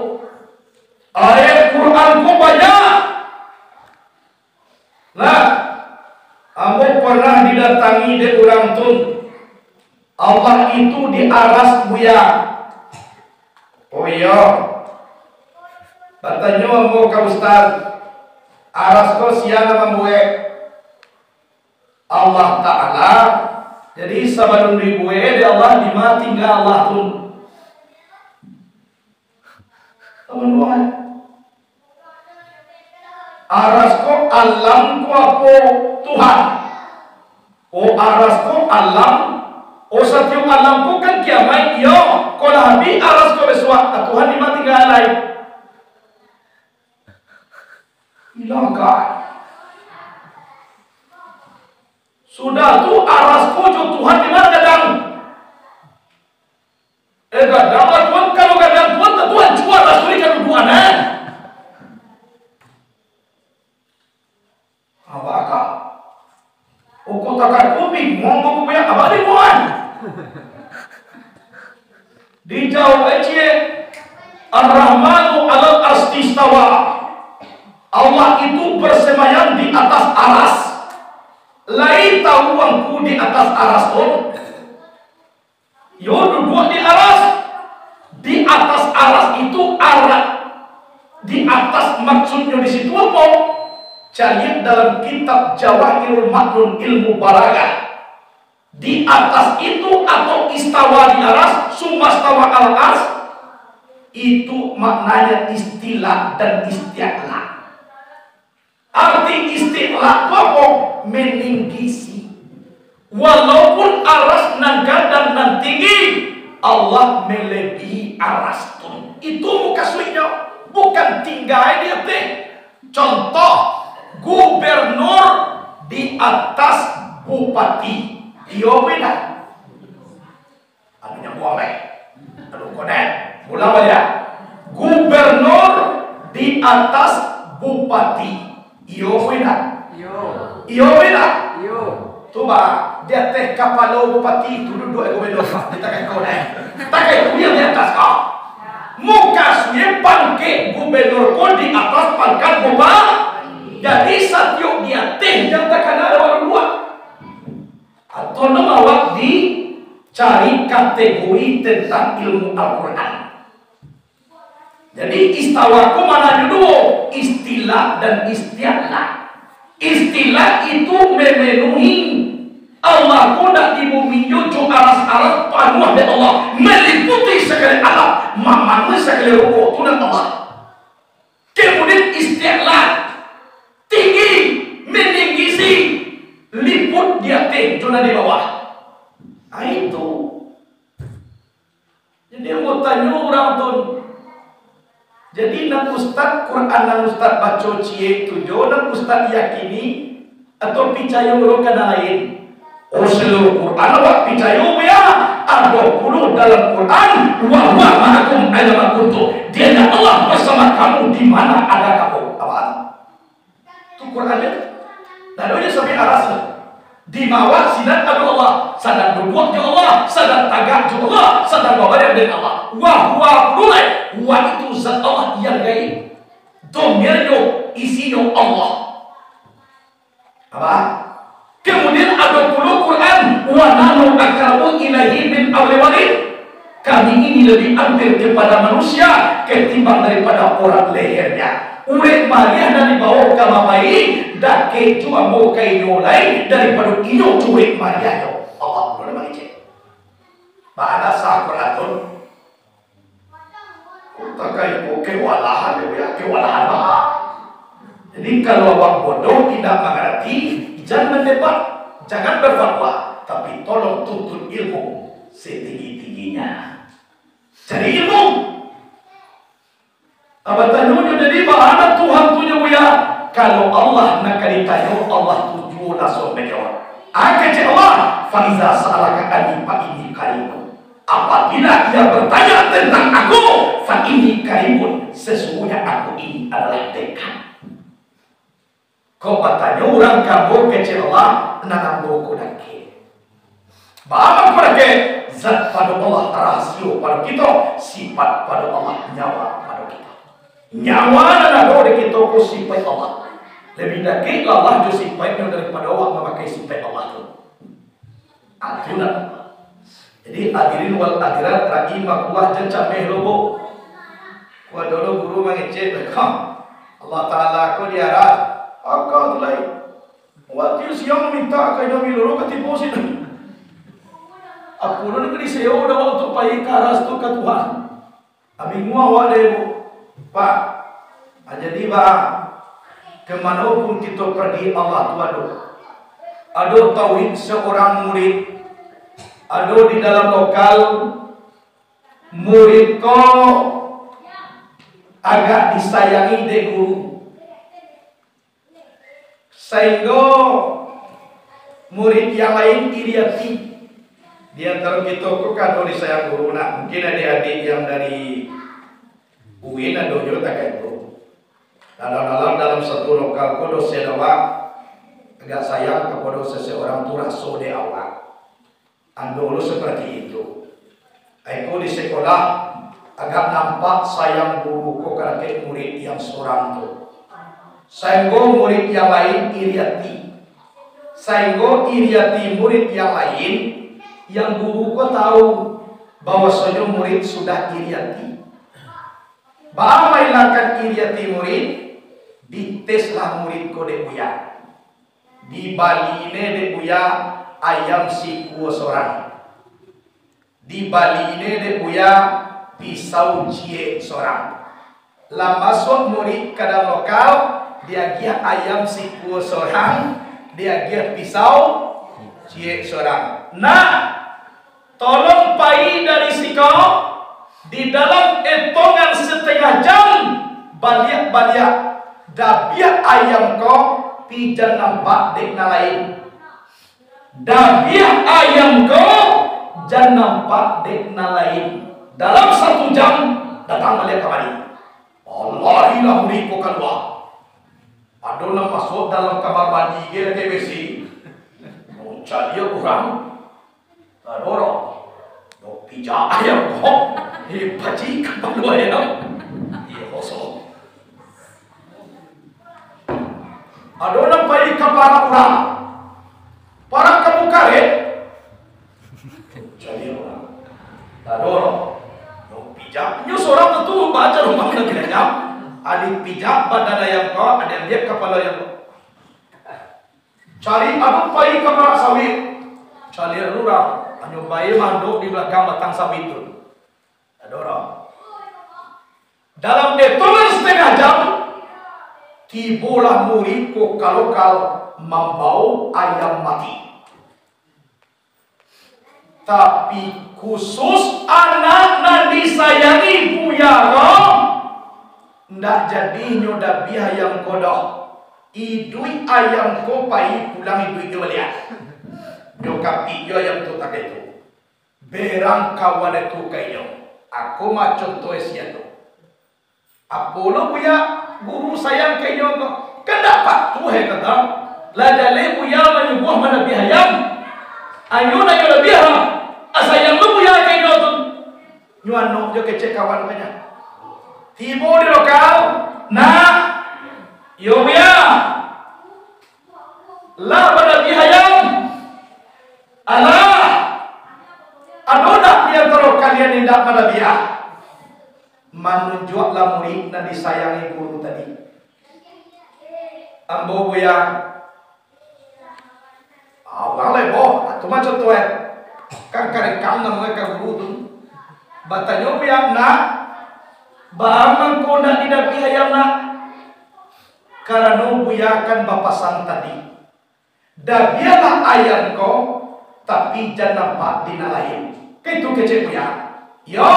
Ayat Quran ko banyak. Nah, ambo pernah didatangi dek urang tu. "Allah itu di aras, Buya." "Oh iyo." Batanyo ambo ka ustaz, "Aras ko sia nan mambuek?" "Allah Ta'ala." Jadi, sabalun dibuek dek Allah, dima tingga Allah tu? Sabalun dibuek. Aras ko alam ko apo, Tuhan? Oh, aras ko alam. Oh, satiok alam ko kan kiamaik, iyo. Ko lah abih aras ko bisuak, ah, Tuhan dima tingga lai? Ilang ka. Sudah tu, aras ko jo Tuhan dima gadang? Eh, gadang lah Tuhan, kalau gadang Tuhan, tantu ancua aras ko di kadudukan, eh. Abah ka. Uko takah ko bingung, ko kubuya, abah di buan. Dijawab ai ciek, "Ar-Rahmanu alal arsi istawa." Allah itu bersemayam di atas aras. Lai tahu angku di atas aras tu? Yo duduak di aras. Di atas aras itu aras. Di atas maksudnyo di situ apo? Caliak dalam kitab Jawahirul Maknun ilmu balaghah. Di atas itu atau istawa di aras, sumastawa al ars, itu maknanya istilah dan isti'la. Arti isti'la tu apo? Meninggisi. Walaupun aras nan gadang nan tinggi, Allah melebihi aras tu. Itu mukasuiknyo, bukan tingga di ateh. Contoh, gubernur di atas bupati. Iyo, beda. Anu nyambuang lai. Aduh, konek. Ulang baliak. Gubernur di atas bupati. Iyo ko indak? Iyo. Iyo ko indak? Iyo. Tu ba, di ateh kapalo bupati tu duduak gubernur. Di takai konek. Takai tu yang di atas ko. Mukasuik pangkek gubernur ko di atas pangkat bupati. Jadi, satiok di ateh yang takana awak duduak. Atau nan awak dicari kategori tentang ilmu Al-Quran. Jadi, istawa ko maknanyo duo, istilah dan isti'la. Istilah itu memenuhi. Allah ko nak di bumi yo jo aras-aras panuah dek Allah, meliputi sagalo alam, mamanuhi sagalo rupo tu nan Allah. Kemudian isti'la, tinggi, meninggisi, liput di ateh jo nan di bawah. Ah, itu. Jadi, ambo tanyo urang tu, jadi, nan ustaz, Quran nan ustaz baco ciek tu jo, nan ustaz yakini atau picayo lo ka nan lain? Oh, saluruh Quran awak picayo, yo? Ado pulo dalam Quran, "Wa huwa ma'akum aina ma kuntum." Dia Allah bersama kamu di mana ada kamu. Apa? Tu Quran je. Ndak ado je sampai aras lah. Di bawah sinan ado Allah, sadang duduak jo Allah, sadang tagak jo Allah, sadang babariang dengan Allah. Wa huwa pululai, wa itu zat Allah yang gaib. Domirnyo, isinyo Allah. Apa? Kemudian ado pulo Quran, "Wa nahnu aqrabu ilaihi min hablil warid." Kami ini lebih hampir kepada manusia ketimbang daripada urat lehernya. Urek mariah nan dibawo ka mapai, dakek jo ambo ka inyo lai daripado inyo jo urek mariahnyo. Allah, ulun mangecek. Bana sah Quran tu? Takai ko kewalahan, yo, ya, kewalahan bana. Jadi, kalau awak bodoh, indak mangarati, jan mandebat, jangan berfatwa, tapi tolong tuntut ilmu setinggi-tingginya. Cari ilmu. Apa tanyo nyo jadi, bana Tuhan tu nyo, Buya? Kalau Allah nan ka ditanyo, Allah tu juo lah so manjawab. Apo kecek Allah, "Fa iza sa'alaka anni fa inni qaribun." Apabila ia bertanya tentang Aku, fa inni qaribun, sesungguhnya Aku ini adalah dekat. Kok batanyo urang ka Ambo, kecek Allah, nan Ambo ko dakek. Baa mangko dakek? Zat pado Allah rahasio pado kito, sifat pado Allah nyawa pado kito. Nyawa nan ado di kito ko sifat Allah. Labiah dakek lah Allah jo sifatnyo daripado awak mamakai sifat Allah tu. Aturan. Jadi, hadirin wal hadirat rahimakumullah, jan cameh lo, Bu. Ko ado lo guru mangecek, "Ha, Allah Taala ko di aras." Aka tu lai. Waktu siang minta ka inyo miloro ka tibo situ. Apo nan ka disewo dek awak untuak pai ka aras tu ka Tuhan? Bingung awak deh, Bu. Pak, ah, jadi, Pak, kemana pun kito pergi, Allah tu ado. Ado tauhid seorang murid. Ado di dalam lokal, murid ko agak disayangi dek guru. Sainggo murid yang lain iri ati. Di antaro kito ko kan ado disayang guru, nak. Mungkin adik-adik yang dari U I N ado juo takah itu. Dalam-dalam, dalam satu lokal ko dosen awak agak sayang kapado seseorang tu raso dek awak. Ando lo seperti itu. Aiko di sekolah, agak nampak sayang guru ko ka dakek murid yang surang tu. Sainggo murid yang lain iri ati. Sainggo iri ati murid yang lain, yang guru ko tahu bahwasonyo murid sudah iri ati. Baa mailangkan iri ati murid, diteslah murid ko dek buya. Dibali ne dek buya ayam sikua sorang. Dibali ne dek buya pisau ciek sorang. Lah masuak murid ka dalam lokal, diagiah ayam sikua sorang, diagiah pisau ciek sorang. Nah, tolong pai dari siko, di dalam etongan satangah jam, baliak-baliak, dabiah ayam ko, pi jan nampak dek nan lain. Dabiah ayam ko, jan nampak dek nan lain. Dalam satu jam, datang baliak kamari. Alahilah murid ko kalua. Ado nan masuak dalam kamar mandi ge, lagi besi. Mancaliak urang. Tadorong. Yo pijak ayam ko. Eh, pacik kapalo ayam. Iyo, kosong. Ado nan pai ka parak urang. Parak kamu karet. Cari urang. Tadorong. Yo pijak. Nyo sorang tu baca rumah nan kira jam. Adi pijak badan ayam ko, adi ambiak kapalo ayam ko. Cari anu pai ka parak sawit. Cari urang, hanyo bae mandok di balakang batang sawit tu. Ado urang. Dalam etongan satangah jam, tibolah murid ko ka lokal mambawo ayam mati. Tapi, khusus anak nan disayangi buya ko, ndak jadi nyo dabiah ayam ko doh. Iduik ayam ko pai pulang iduik jo baliak. Nyo kapik jo ayam tu takah itu. Berang kawan itu ka inyo. Ako mah contoh sian tu. Apo lo buya guru sayang ka inyo ko? Kan ndak patuah e kato. Lah jaleh buya manyuguah manabiah ayam. Ayo nan nyo labiah lah. Ah, sayang lo buya ka inyo tu. Nyo anok jo kecek kawan banyak. Tibo di lokal, nak. Yo buya. Lah manabiah ayam. Alah. Ado dak di antaro kalian indak manabiah? Manunjuaklah murid nan disayangi guru tadi. Ambo buya. Ah, urang leboh, ah, tu mah contoh, eh. Kan karekam namonyo ka guru tu. Batanyo buya, nak, baa mangko ndak didabiah ayam, nak? Karano buya kan bapasan tadi. Dabiahlah ayam ko, tapi jan nampak di nan lain. Kan itu kecek buya. Yo,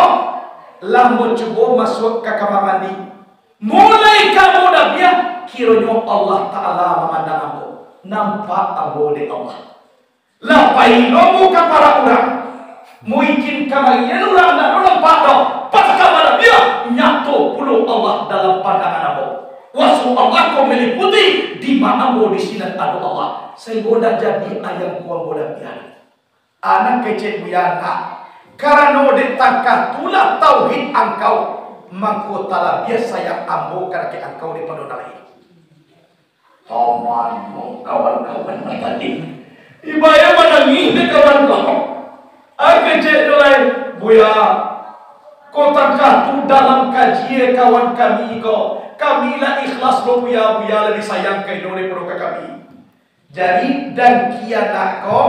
lah ambo cubo masuak ka kamar mandi. Mulai ka ambo dabiah, kironyo Allah Ta'ala mamandang ambo. Nampak ambo dek Allah. Lah pai lo ambo ka parak urang. Mungkin kamarian urang ndak nampak doh. Pas ka madabiah, nyato pulo Allah dalam pandangan ambo. Kuaso Allah ko maliputi, di ma ambo di sinan ado Allah. Sainggo ndak jadi ayam ko ambo dabiah. Anak kecek buya, nak, karano dek tangkah tu lah tauhid angkau, mangko talabiah sayang ambo kabake angkau daripado nan lain. Paman, kawan-kawan nan tadi. Ibarat manangih dek kawan ko. Ah, kecek tu lai, buya. Ko tangkah tu dalam kaji e kawan kami ko. Kami lah ikhlas lo buya, buya lah disayang ka inyo daripado ka kami. Jadi, dengki anak ko,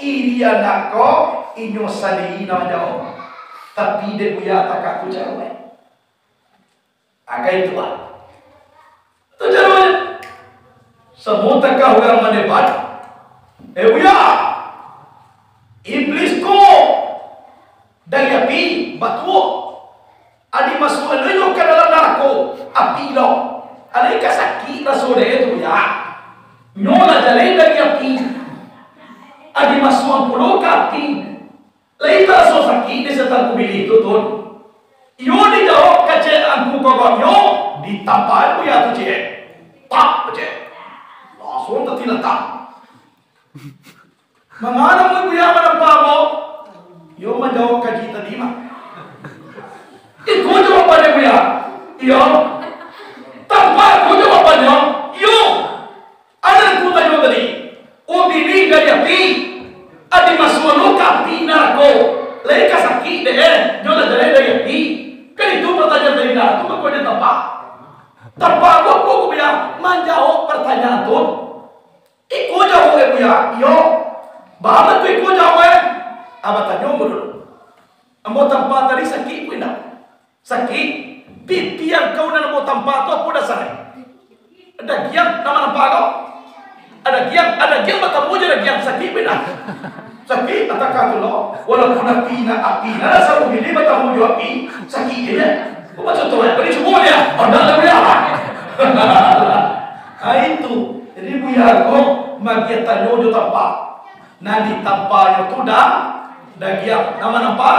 iri anak ko, Inyo sandiri nan manjawab. Tapi dek Buya takah tu caro, eh. Akai tu, ah. Tu caro, eh. Samo takah urang mandebat. Eh, Buya. Iblis ko dari api, batuo. Adi masuak inyo ka dalam narako, api lo. Alai ka sakik raso dek tu, Buya. Nyo lah jaleh dari api. Adi masuak pulo ka api. Lai taraso sakik di setan kubilih tu, Tun. Iyo dijawab kecek angku kokonyo, ditampaan Buya tu, cek. Tak, cek. Langsung tatilatang. Mangana mungkin Buya manampa ambo? Iyo manjawab kaji tadi mah. Iko jawaban dek Buya. Iyo. Tampa ko jawabannyo. Iyo. Anak ku tanyo tadi, ubilih dari api, adi masuak lo ka api narako, lai ka sakik dek, eh, nyo lah jaleh dari api. Kan itu pertanyaan dari nah, tu mako dia tampa. Tampa ko, ko, ko Buya manjawab pertanyaan tu. Iko jawab, eh, Buya, iyo. Baa tu iko jawab, eh? Abah tanyo ambo dulu. Ambo tampa tadi sakik ko indak? Sakik, pipi angkau nan ambo tampa tu apo dasarnyo? Dagiang, nan manampa ko? Dagiang, dagiang batamu jo dagiang, sakik bana. Sakik, atakah tu lo, walaupun api nan, api nan asa ubilih batamu jo api, sakik je nyo. Ko macam tu, eh, bari cubo nyo, ada lah, Buya. Ha, itu. Jadi, Buya ko magiah tanyo jo tampa. Nan ditampanyo tu da-, dagiang. Nan manampa?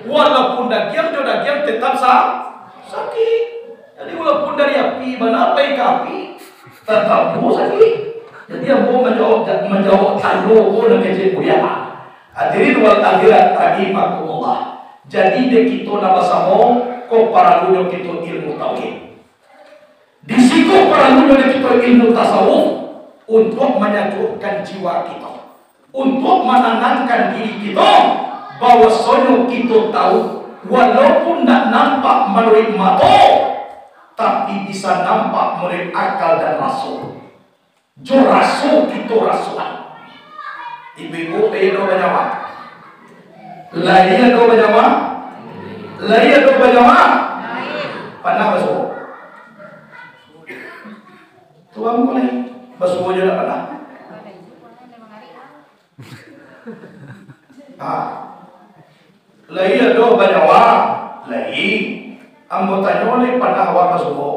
Walaupun dagiang jo dagiang tetap sa-, sakik. Jadi, walaupun dari api, bana pai ka api, tatap juo sakik. Jadi, ambo manjawab, manjawab tanyo ko nan kecek Buya. Hadirin wal hadirat rahimakumullah. Jadi, dek kito nan basamo, ko paralunyo kito ilmu tauhid. Di siko paralunyo dek kito ilmu tasawuf untuak manyajukkan jiwa kito, untuak mananangkan diri kito, bahwasonyo kito tahu, walaupun ndak nampak manuruik mato, tapi bisa nampak manuruik akal dan raso. Jo raso kito rasoan. Ibu-ibu, lai ado banyawa? Lai ado banyawa? Lai ado banyawa? Panah basuo? Tuan ko lai basuo jo dak panah? Ah. Lai ado banyawa? Lai. Ambo tanyo lai, panah awak basuo?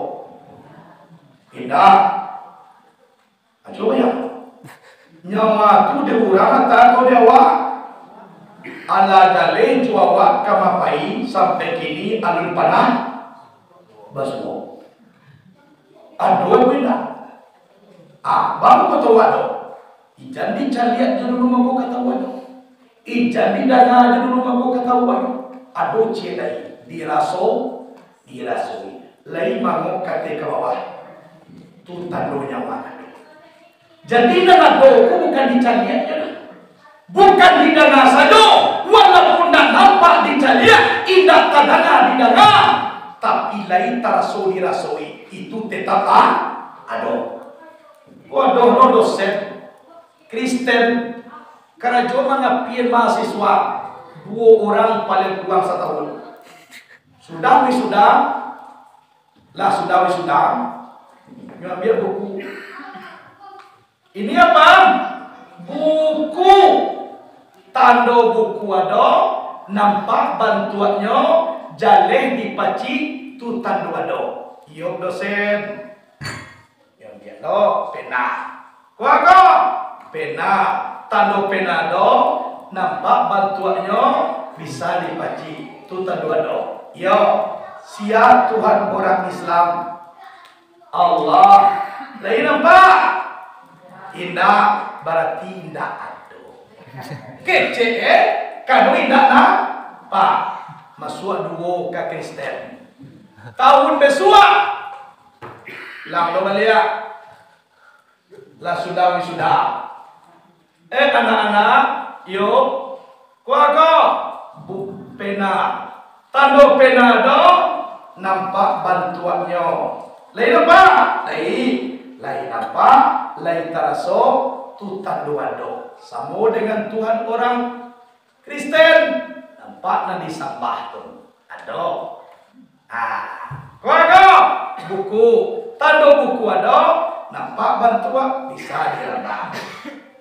Indak. Cubo yo. Nyawa tu di urang atau di awak? Alah jaleh jo awak ka mapai sampai kini alun panah basuo. Ado ko indak? Abang ko tahu ado. Ijan dicaliak jo dulu mako ka tahu ado. Ijan didanga jo dulu mako ka tahu ado. Ado ciek lai. Diraso, dirasoi. Lai mangok ka ateh ka bawah. Tu tando nyawa ado. Jadi, nan ado ko bukan dicaliak jo doh. Bukan didanga sajo, walaupun ndak nampak dicaliak, indak tadanga didanga, tapi lai taraso dirasoi, itu tetap a-, ado. Wadoh, no dosen Kristen, karajo mangapian mahasiswa, duo urang paling kurang satahun. Sudah wisuda, lah sudah wisuda, nyo ambiak buku. Ini apa? Buku. Tando buku ado, nampak bantuaknyo, jaleh dipacik, tu tando ado. Iyo, dosen. Nyo ambiak lo pena. Ko, ko, pena. Tando pena ado, nampak bantuaknyo, bisa dipacik. Tu tando ado. Iyo, sia Tuhan urang Islam? Allah. Lai nampak? Indak, barati indak ado. Kecek, eh? Kanu indak nampak. Masuak duo ka Kristen. Tahun bisuak, lang lo baliak. Lah sudah wisuda. Eh, anak-anak, yo, ko, ko, bu-, pena. Tando pena ado, nampak bantuaknyo. Lai nampak? Lai. Lai nampak, lai taraso, tu tando ado. Samo dengan Tuhan urang Kristen, nampak nan disambah tu. Ado. Ah, keluarga, buku. Tando buku ado, nampak bantuak bisa dirabah.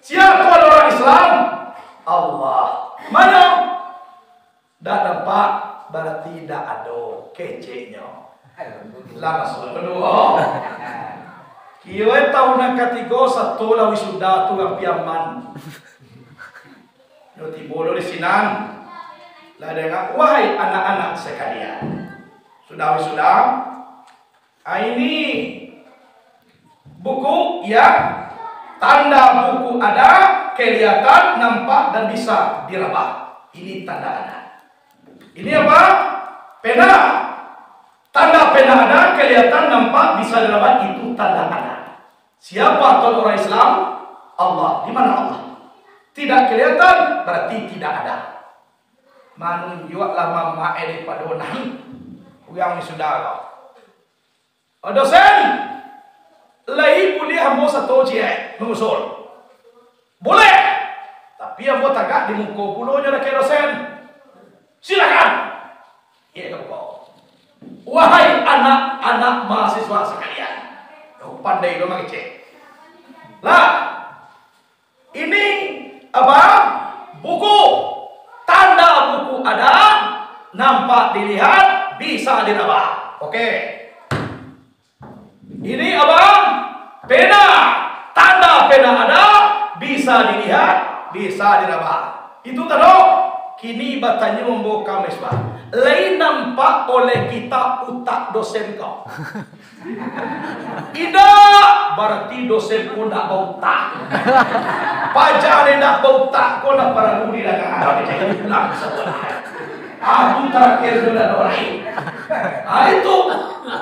Sia tu adolah Islam? Allah. Mano? Ndak nampak, berarti ndak ado keceknyo. Lah masuak dulu. Kiro taun nan katigo, sato lah wisuda tu, urang Piaman. Nyo tibo lo di sinan. Lah danga, wahai anak-anak sekalian. Sudah wisuda? Ah, ini buku yang tanda buku ada, kelihatan, nampak, dan bisa dirabah. Ini tanda ada. Ini apa? Pena. Tanda pena ada, kelihatan, nampak, bisa dirabah, itu tanda ada. Siapa Tuhan orang Islam? Allah. Di mana Allah? Tidak kelihatan, berarti tidak ada. Manunjuak lah mamak eh daripado nan urang ni, saudara. Oh, dosen, lai buliah ambo sato ciek mangusul? Buliah. Tapi ambo tagak di muko pulo nyo, dakek dosen. Silakan. Iyo, ambo. Wahai anak-anak mahasiswa sakalian, yo, pandai lo mangecek. Lah, ini apa? Buku. Tanda buku ada, nampak dilihat, bisa dirabah. Oke. Ini apa? Pena. Tanda pena ada, bisa dilihat, bisa dirabah. Itu tando. Kini batanyo ambo ka Misbah, lai nampak oleh kita utak dosen ko? Indak, barati dosen ko ndak bautak. Paja nan ndak bautak ko ndak paralu didanga, dicari pulang sabuah. Aku tarakhir tu ndak ado lai. Ah, itu.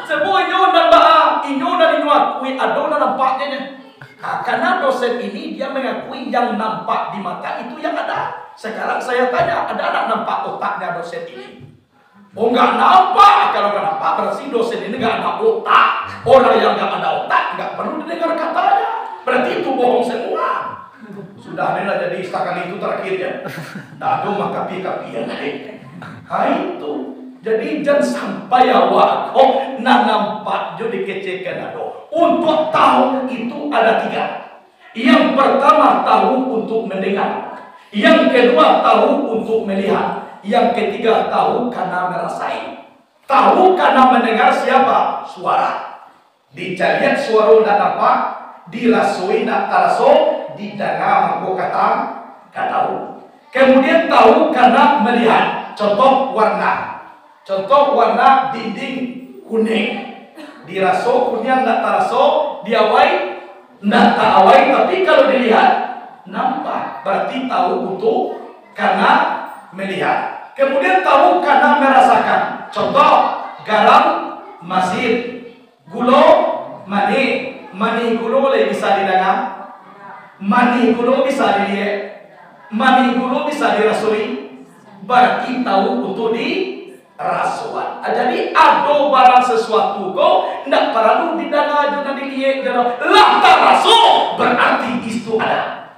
Sebab inyo nan ba-, inyo nan inyo akui ado nan nampaknyo. Ah, karena dosen ini dia mengakui yang nampak di mata itu yang ada. Sekarang saya tanya, ada ndak nampak otaknya dosen ini? Oh, nggak nampak. Kalau nggak nampak, berarti dosen ini nggak ada otak. Orang yang nggak ada otak, nggak perlu didengar katanya. Berarti itu bohong semua. Sudah ni lah jadi sakali itu terakhirnya. Ndak ado makapi-kapian lai. Ha, itu. Jadi, jan sampai awak ko nan nampak jo dikecekkan ado. Untuk tahu itu ada tiga. Yang pertama, tahu untuk mendengar. Yang kedua, tahu untuk melihat. Yang ketiga, tahu karena merasai. Tahu karena mendengar siapa? Suara. Dicaliak suaro ndak nampak, dirasoi ndak taraso, didanga mangko ka ta-, ka tahu. Kemudian tahu karena melihat, contoh warna. Contoh warna dinding kuning. Diraso kuniang ndak taraso, diawai ndak taawai, tapi kalau dilihat, nampak. Berarti tahu untuk karena melihat. Kemudian tahu karena merasakan. Contoh, garam, masin. Gulo, manih. Manih gulo lai bisa didanga. Manih gulo bisa diliek. Manih gulo bisa dirasoi. Barati tahu untuak dirasoan. Ah, jadi, ado barang sasuatu ko, ndak paralu didanga jo, ndak diliek jo, lah taraso, barati itu ada.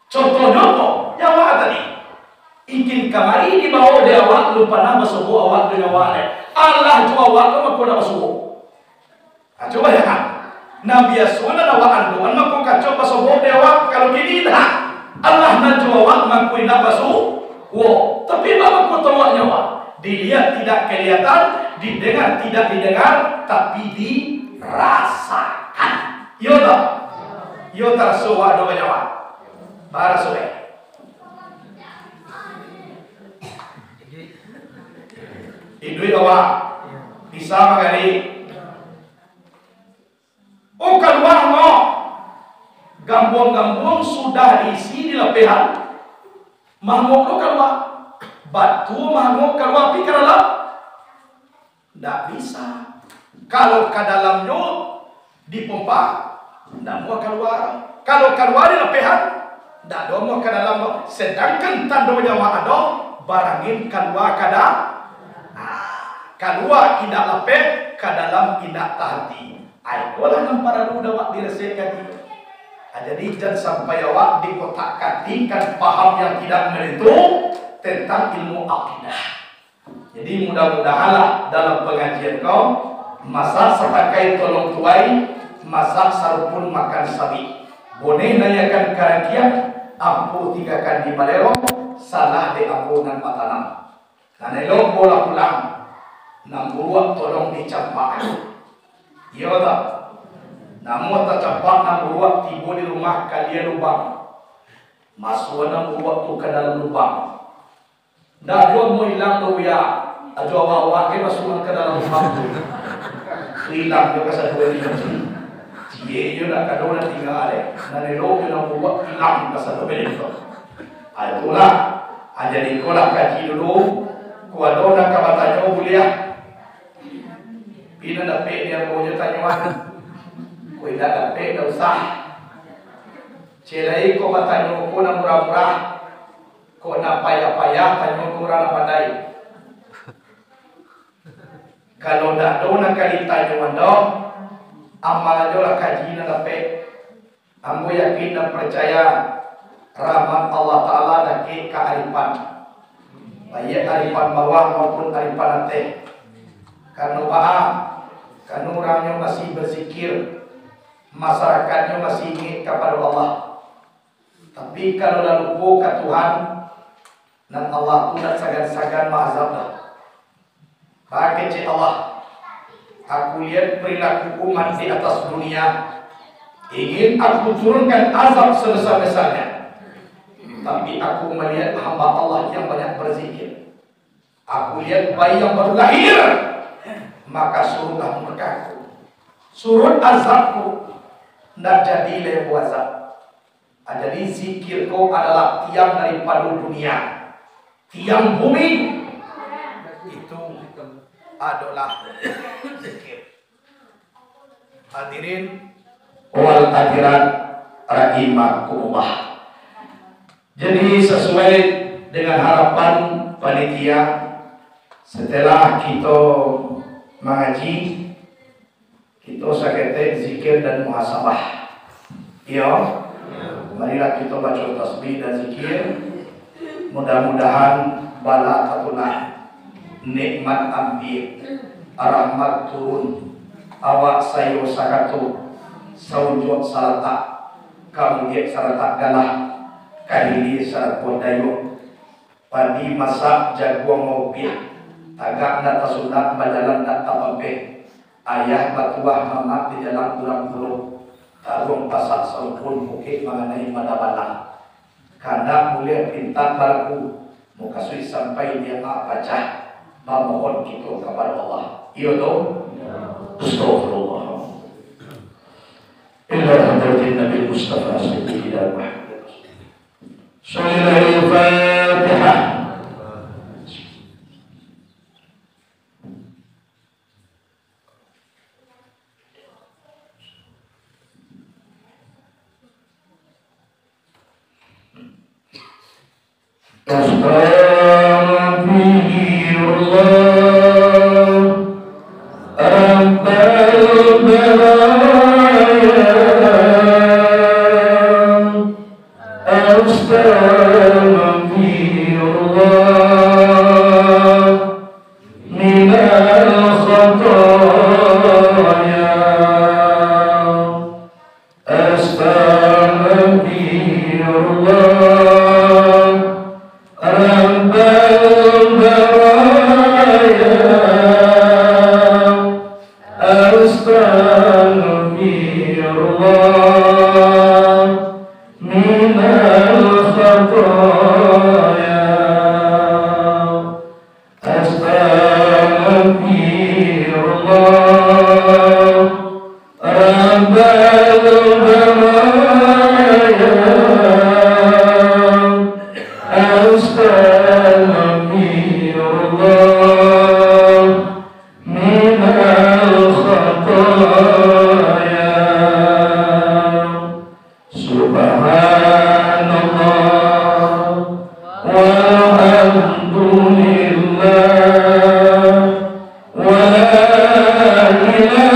Contohnyo ko, nyawa tadi. Ingkin kamari dibawo dek awak, alun panah basobok awak jo nyawa lai. Alah jo awak ko mako ndak basobok. Nah, cubo ya, kan? Nah, biaso nan awak andokan mako kacok basobok dek awak, kalau kini indak. Alah nan jo awak mako indak basobok. Tapi baa mako tolak nyawa? Dilihat tidak kelihatan, didengar tidak didengar, tapi dirasakan. Iyo tak? Iyo taraso awak ado banyawa. Baraso, eh? Iduik awak, bisa mangari. Oh, kalua mangok. Gambuang-gambuang sudah diisi di lapehan. Mangok tu kalua. Batu mangok kalua pi ka dalam. Ndak bisa. Kalau ka dalamnyo dipompa, ndak amuah kalua. Kalau kalua di lapehan, ndak ado amuah ka dalam doh. Sedangkan tando nyawa ado, barangin kalua ka da-, ah, kalua indak lapeh, ka dalam indak tahanti. Ai, ikolah nan paralu dek awak diresepkan. Ah, jadi, jan sampai awak dikotak-katikkan paham yang tidak menentu, tentang ilmu akidah. Jadi, mudah-mudahanlah dalam pangajian ko, masak satakai tolong tuai, masak sarupun makan sabik. Boneh nan ikan karangiang, ampu tinggakan di balero, salah dek ampu nan batanam. Nan elok bolah pulang, nan buruak tolong dicampak. Iyo tak? Namuah tacampak nan buruak tibo di rumah, kalia lubang. Masuak nan buruak tu ka dalam lubang. Ndak juo mau ilang tu, Buya. Ajo awak-awak ke masuak ka dalam rumah tu. Ilang jo kasadonyo. Ciek jo ndak kado nan tingga deh. Nan elok jo nan buruak ilang kasadonyo tu. Ah, itulah. Ah, jadi ko lah kaji dulu. Ko ado nan ka batanyo buliah. Pina dapek di ambo jo tanyoan. Ko indak dapek, ndak usah. Ciek lai ko batanyo ko nan murah-murah. Kok nan payah-payah, tanyo ka urang nan pandai. Kalau ndak ado nan ka ditanyoan doh, amal ajo lah kaji nan dapek. Ambo yakin dan parcaya rahmat Allah Taala dakek ka Arifan, baiak Arifan bawah maupun Arifan ateh. Karano baa? Karano urangnyo masih bazikir, masarakatnyo masih ingek kapado Allah. Tapi, kalau lah lupo ka Tuhan, nan Allah tu ndak sagan-sagan maazab doh. Bakecek Allah, Aku liek perilaku umat di atas dunia, ingin Aku turunkan azab sebesar-besarnya. Tapi, Aku maliek hamba Allah yang banyak berzikir. Aku liek bayi yang baru lahir, maka surutlah murka-Ku. Surut azab-Ku, ndak jadi lai ambo azab. Ah, jadi, zikir ko adalah tiang daripado dunia, tiang bumi. Itu adolah zikir. Hadirin wal hadirat rahimakumullah. Jadi, sasuai dengan harapan panitia, setelah kito mangaji, kito saketek zikir dan muhasabah. Iyo, marilah kito baco tasbih dan zikir. Mudah-mudahan bala tatulak, nikmat ambiak, rahmat turun, awak sayo sakato, saunjuak salatak, ka mudiak salatak galah, ka hilia salakuah dayuak, padi masak jaguang maupiah, tagak ndak tasundak, bajalan ndak tapampeh, ayah batuah mamak di jalan urang pulo, taruang pasak sarumpun, bukik manganai mada balang. Kandak buliah pintak balaku, mukasuik sampai di amak pacah, mamohon kito kapado Allah. Iyo tu? Astagfirullah. Ila hadratin Nabi Mustafa Sayyidina Muhammad. Sholli Al-Fatihah. Astaghfirullah, Rabbal baraya. Astaghfirullah, minal khataya. Astaghfirullah, Rabbal baraya. Astaghfirullah, minal khataya. Astaghfirullah, Rabbal baraya. Astaghfirullah, minal khataya. Subhanallah, walhamdulillah, wa la ilaha illallah.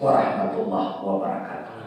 warahmatullahi wabarakatuh.